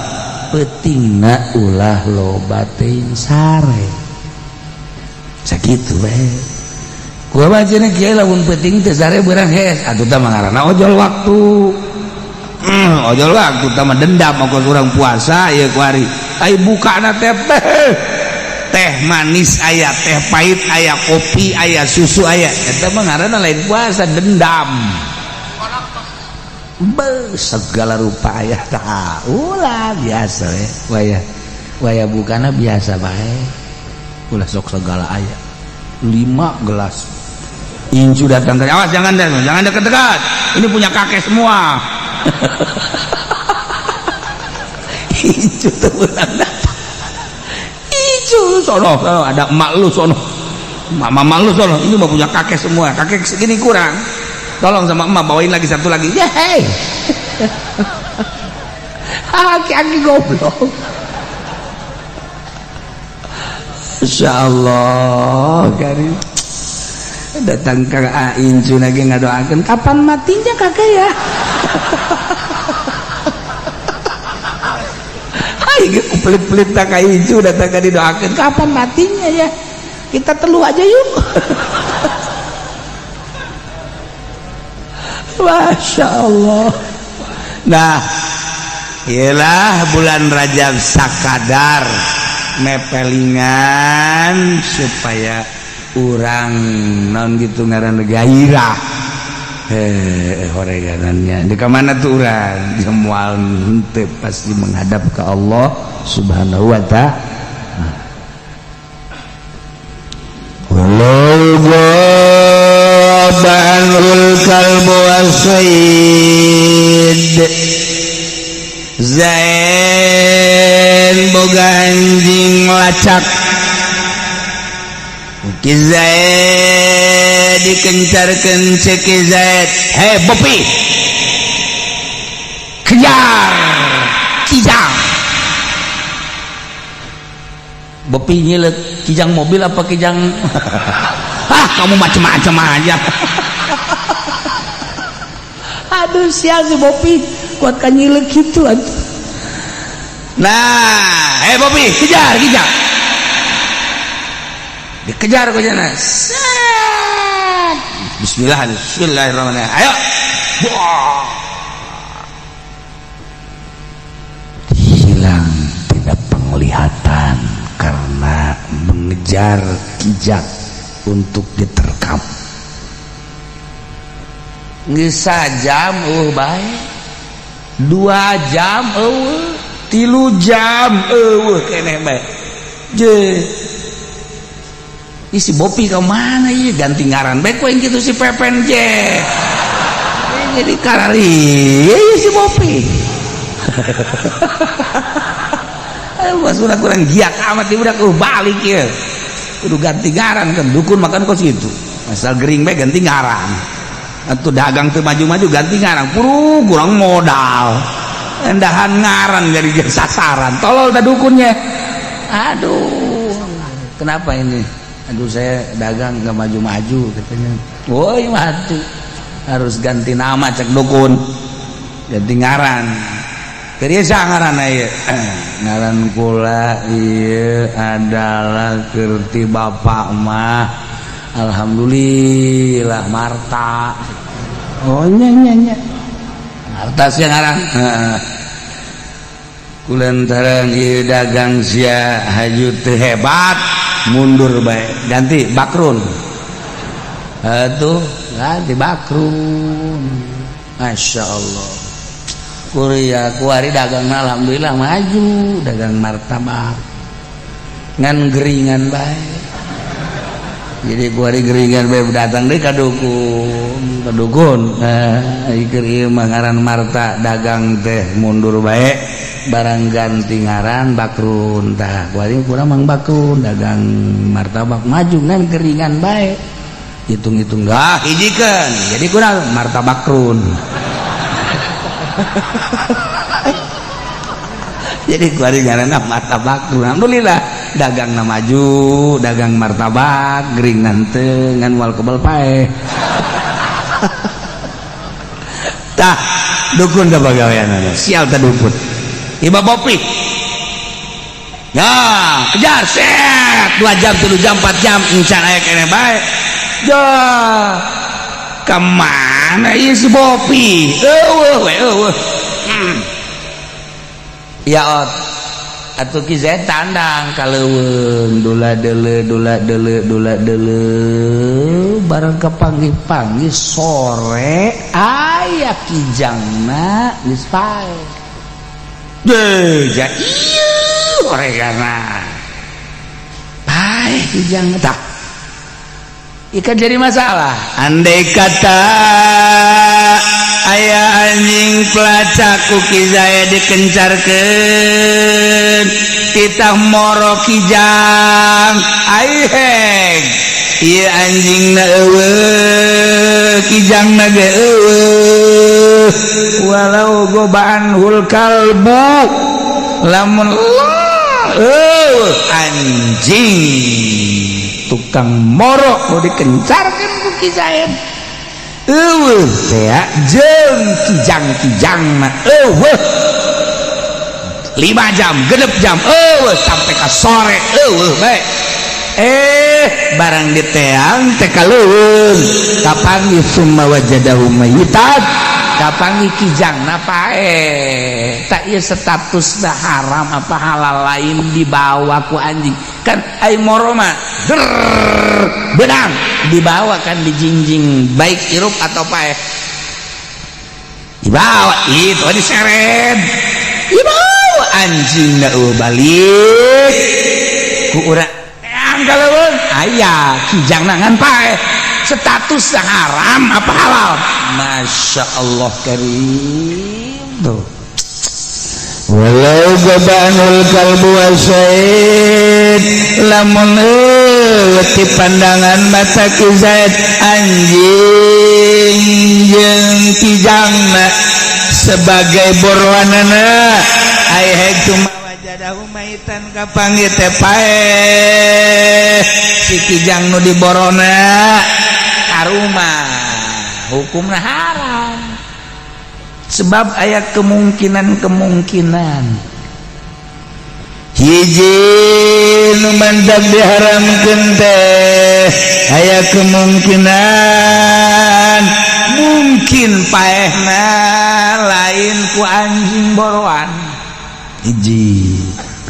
Peutingna ulah loba teuing sare, sakitu we. Gua mah cenah, "Kiai, lamun peuting teu sare beurang hees." Atuh tah mah ngaranna ojol waktu. Ojol waktu tah mah dendam ongkos urang puasa ieu kuari. Ai bukana teh teh manis aya, teh pahit aya, kopi aya, susu aya. Eta mah ngaranna lain puasa, dendam. Be, segala rupa aya. Tah ulah, biasa we. Waya waya bukana biasa bae. Ulah sok segala aya. 5 gelas. Incu datang ke, "Awas, jangan deh, jangan dekat-dekat. Ini punya kakek semua." Incu tuh datang. Incu sono, sono, ada emak lu sono. Mama lu sono, ini mau punya kakek semua. Kakek segini kurang. Tolong sama emak bawain lagi satu lagi. Ya, hey. Aki-aki goblok. Insya Allah karim. Datang ke Incu lagi ngadoakeun, "Kapan matinya kakek ya?" Hai, pelit-pelit tak ka Incu datang ka didoakeun, "Kapan matinya ya? Kita telu aja yuk." Masya Allah. Nah, ialah bulan Rajab sakadar mepelingan supaya urang non gitu ngaran gairah horeganannya di mana tuh urang semua henteu pasti menghadap ke Allah Subhanahu wa ta'ala. Walau ghaba anhul kalbu wasaid. Zain boga anjing lacak. Ki Zaid dikencarkeun cek Ki Zaid, "Hei Bopi, kejar kijang." Bopi nyilet, "Kijang mobil apa kijang?" "Ah, kamu macem-macem aja." Aduh, sial si Bopi kuat kan nyilek gitu atuh. Nah, "Hei Bopi, kejar kijang." Dikejar ku jana. Set. Bismillah, bismillahirrahmanirrahim. Ayo. Buah. Hilang tidak penglihatan karena mengejar kijang untuk diterkam. Geus sajam eueuh bae. 2 jam eueuh, 3 jam eueuh keneh bae. Je. Ih, si Bopi ke mana ieu? Ganti ngaran bae ku gitu si Pepen je. Jadi karari si Bopi. Aduh, sudah kurang giat amat dia udah balik ya. Kudu ganti ngaran kan dukun makan kos gitu. Asal gering bae ganti ngaran. Atuh dagang teu maju-maju ganti ngaran. Puru kurang modal. Endahan ngaran jadi sasaran. Tolol dah dukunnya. Aduh. Kenapa ini? Aduh, saya dagang nggak maju-maju katanya. Woi, matu. Harus ganti nama cek dukun. Ganti ngaran. Terus ngaran ieu. Ngaran kula ieu adalah kerti bapak mah. Alhamdulillah Marta. Oh nya nya nya. Marta sia ngaran. Heeh. Kulantaran ieu dagang sia haju teu hebat, mundur bae. Ganti Bakrun. Atuh, ganti Bakrun. Masya Allah. Kuria kuari dagang alhamdulillah maju, dagang martabak. Ngan geringan bae. Jadi kuari geringan bae datang deui ka dukun, ka dukun. Ieu ieu mah ngaran Marta dagang teh mundur bae, barang ganti ngaran Bakrun. Tah kuari kurang mang Bakrun dagang martabak maju ngan geringan bae. Hitung-hitung dah hijikeun. Jadi kurang martabakrun. Jadi kuari ngaranna martabakrun. Alhamdulillah dagangna maju, dagang martabak gering teu ngan moal kebel paeh. Tah Dukun teh pagaweanana. Sial teh dukun. Iba Bopi. Ya, kejar set 2 jam, 3 jam, 4 jam encan aya keneh bae. Ya. Kemana ieu si Bopi? Eueuh we eueuh. Ya ot. Atuh Ki Zaid tandang ka leuweung, dula deuleu, dula deuleu, dula deuleu, bareng kapanggih-panggih sore aya kijangna geus paeh. Deh, ja ieu horeganna. Paeh kijang tah. Ikan jadi masalah. Andai kata aya anjing pelacak ku Ki Zaid dikencarkeun, titah moro kijang, aiheng ieu anjingna eueuh, kijangna ge eueuh, walau ghaba anhul kalbu, lamun eueuh anjing tukang moro nu dikencarkeun ku Ki Zaid, eueuh teh jeung kijang-kijangna eueuh 5 jam, 6 jam eueuh, sampai ka sore eueuh bae. Barang diteang teh ka leuweung, kapanggih, summa wajadahu mayyitan, kapanggih kijangna paeh. Tak ieu statusna haram apa halal? Lain dibawa ku anjing kan, ai moro mah der benang dibawa kan, dijingjing, baik hirup atau paeh dibawa, itu diseret, dibawa anjing na balik ku urang teang ka leuweung aya kijang ngan paeh, status haram apa halal? Masya Allah karim tuh. Walau ghaba anhul kalbu wasaid, lamun ti pandangan mata Ki Zaid anjing jeung kijangna sebagai boroanana, ai cuma wajadahu maitan, kapanggih teh paeh si kijang nu diborona, haruma hukumna haram, sebab aya kemungkinan-kemungkinan. Hiji nu mantak diharamkeun teh aya kemungkinan mungkin paehna lain ku anjing boroan. Hiji,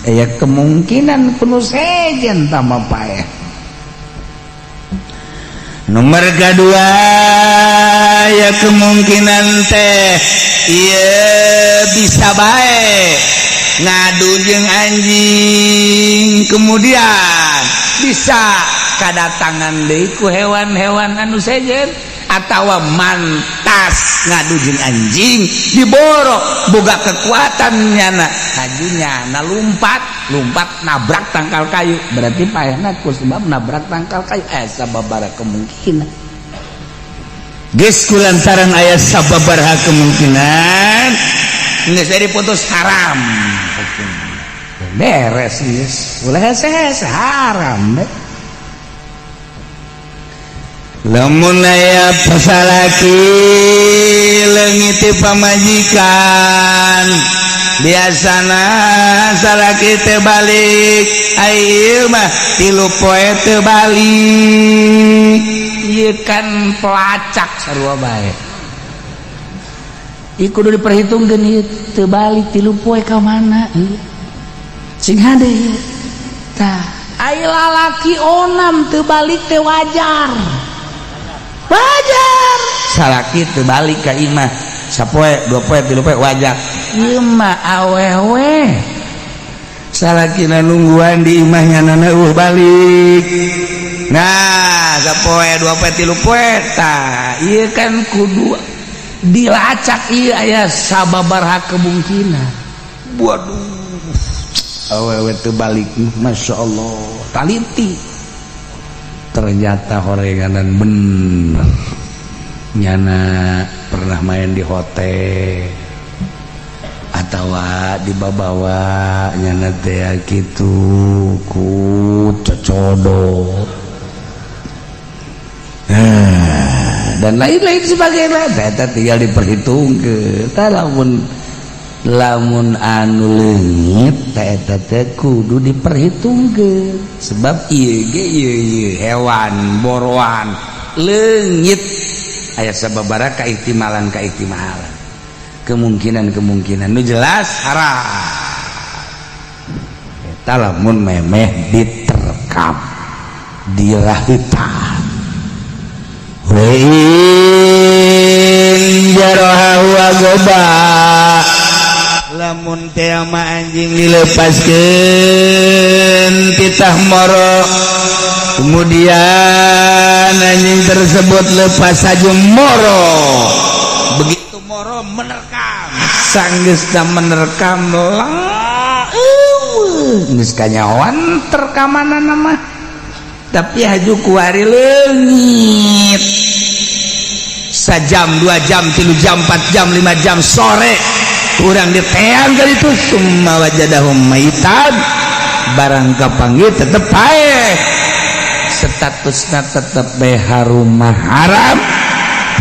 aya kemungkinan ku nu sejen tama paeh. Nomor kedua ya, kemungkinan teh iya bisa baik ngadu jeung anjing, kemudian bisa kadatangan deui ku hewan-hewan anu sejen atawa mantas ngadu jeung anjing diborok, boga kekuatan nyana hajunya na lumpat lumpat nabrak tangkal kayu, berarti paehna ku sebab nabrak tangkal kayu. Sababara kemungkinan. Geus kulantaran aya sababaraha kemungkinan, geus diputus haram, beres geus, ulah hese-hese, haram deh. Lamun aya pasalaki leungit ti pamajikan, biasana salaki teh balik, ayeuna mah 3 poe teu balik. Ieu kan pelacak sarua bae. Ieu kudu diperhitungkeun, ieu teu balik 3 poe ka mana ieu? Sing hade ieu. Tah, ai lalaki onam teu balik teh wajar. Wajar. Salaki teu balik ka imah sapoe, 2 poe, 3 poe wajar. Ieu mah awewe. Salakina nungguan di imahnya, nana eueuh balik. Nah, sapoe, 2 poe, 3 poe, tah ieu kan kudu dilacak, ieu aya sababaraha kemungkinan. Waduh, awewe teu balik, Masya Allah. Taliti, ternyata horenganan bener nyana pernah main di hotel atau dibawa nyana teh gitu ku cocodo. Dan lain-lain sebagainya. Eta tinggal diperhitungkeun. Tah, lamun lamun anu leungit eta teh kudu diperhitungkeun, sebab ieu ge ieu ieu hewan boroan leungit aya sababaraha kaihtimalan kaihtimalan, kemungkinan-kemungkinan. Nu jelas haram eta lamun memeh diterkam, dirahitan. Wa in jaraha wa goba, lamun teh mah anjing dilepaskeun, titah moro, kemudian anjing tersebut lepas saja moro, begitu moro menerkam, sanggeusna menerkam lah geus kanyahoan terkamanana mah, tapi haju kuari leungit sajam, 2 jam, 3 jam, 4 jam, 5 jam, sore kurang diteang kali itu, summa wajadahum maitan, barang kapanggih tetep paeh, statusna tetep bae harumah haram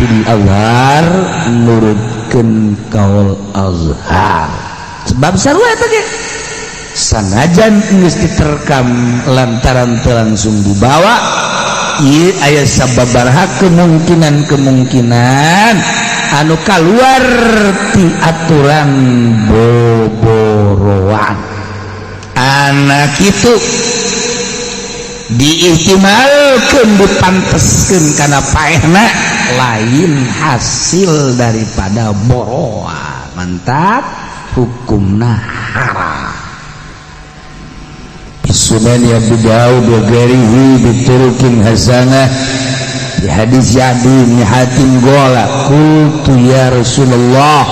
fil azhar, nurutkeun kaul azhar, sebab sarua eta ge sanajan geus diterkam lantaran teu langsung dibawa. Ieu aya sababaraha kemungkinan-kemungkinan anu kaluar ti aturan boboroan. Anak itu diihtimalkeun, dipanteskeun kana paehna lain hasil daripada boroan, mantap hukumna haram. Sunan Abu Daud wa ghairihi biturukin hasanah di hadis Adi bin Hatim qala qultu ya Rasulullah,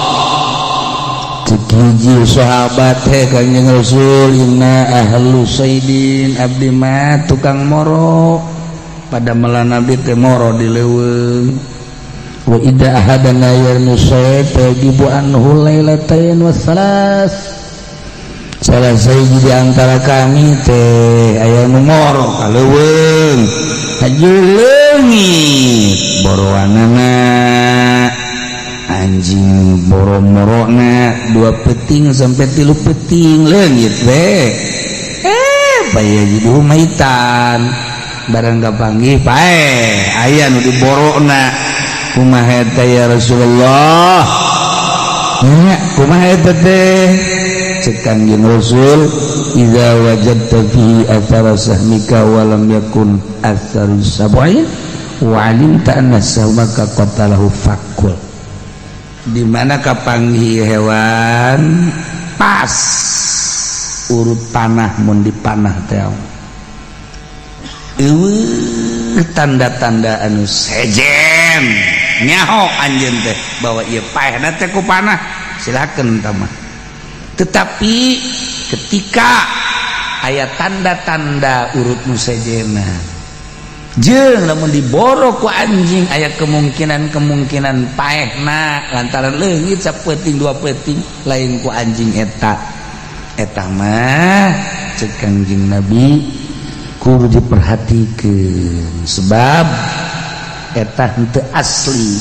cek hiji sahabat teh, Kanjeng Rasul, inna ahlu saidin, abdi mah tukang moro, pada melan abdi teh moro di leuweung, wa idza ahadana yarmi sayd yajibu anhu lailatain wa salas, salah sahiji di antara kami teh aya nu moro ka leuweung, haju leungit boroanana, anjing boro-morona 2 peting sampai 3 peting leungit we, eh jadi maitan, barang kapanggih pae, aya nu diborona. Kumaha eta ya Rasulullah nya, kumaha eta teh? Cek Kangjeng Rasul, idza wajadta fihi athara sahmika wa lam yakun atharu sab'in wa alimta anna sahmaka qatalahu fakul. Di mana kapanggih hewan pas urut panah, mun dipanah teh eueuh tanda-tanda anu sejen, nyaho anjeun teh bahwa ieu paehna teh ku panah, silakan mah. Tetapi ketika aya tanda-tanda urut nu sejena jeung lamun diboro ku anjing aya kemungkinan-kemungkinan paehna lantaran leungit sapeting 2 peting lain ku anjing eta, eta mah cek Kangjeng Nabi kudu diperhatikan, sebab eta henteu asli.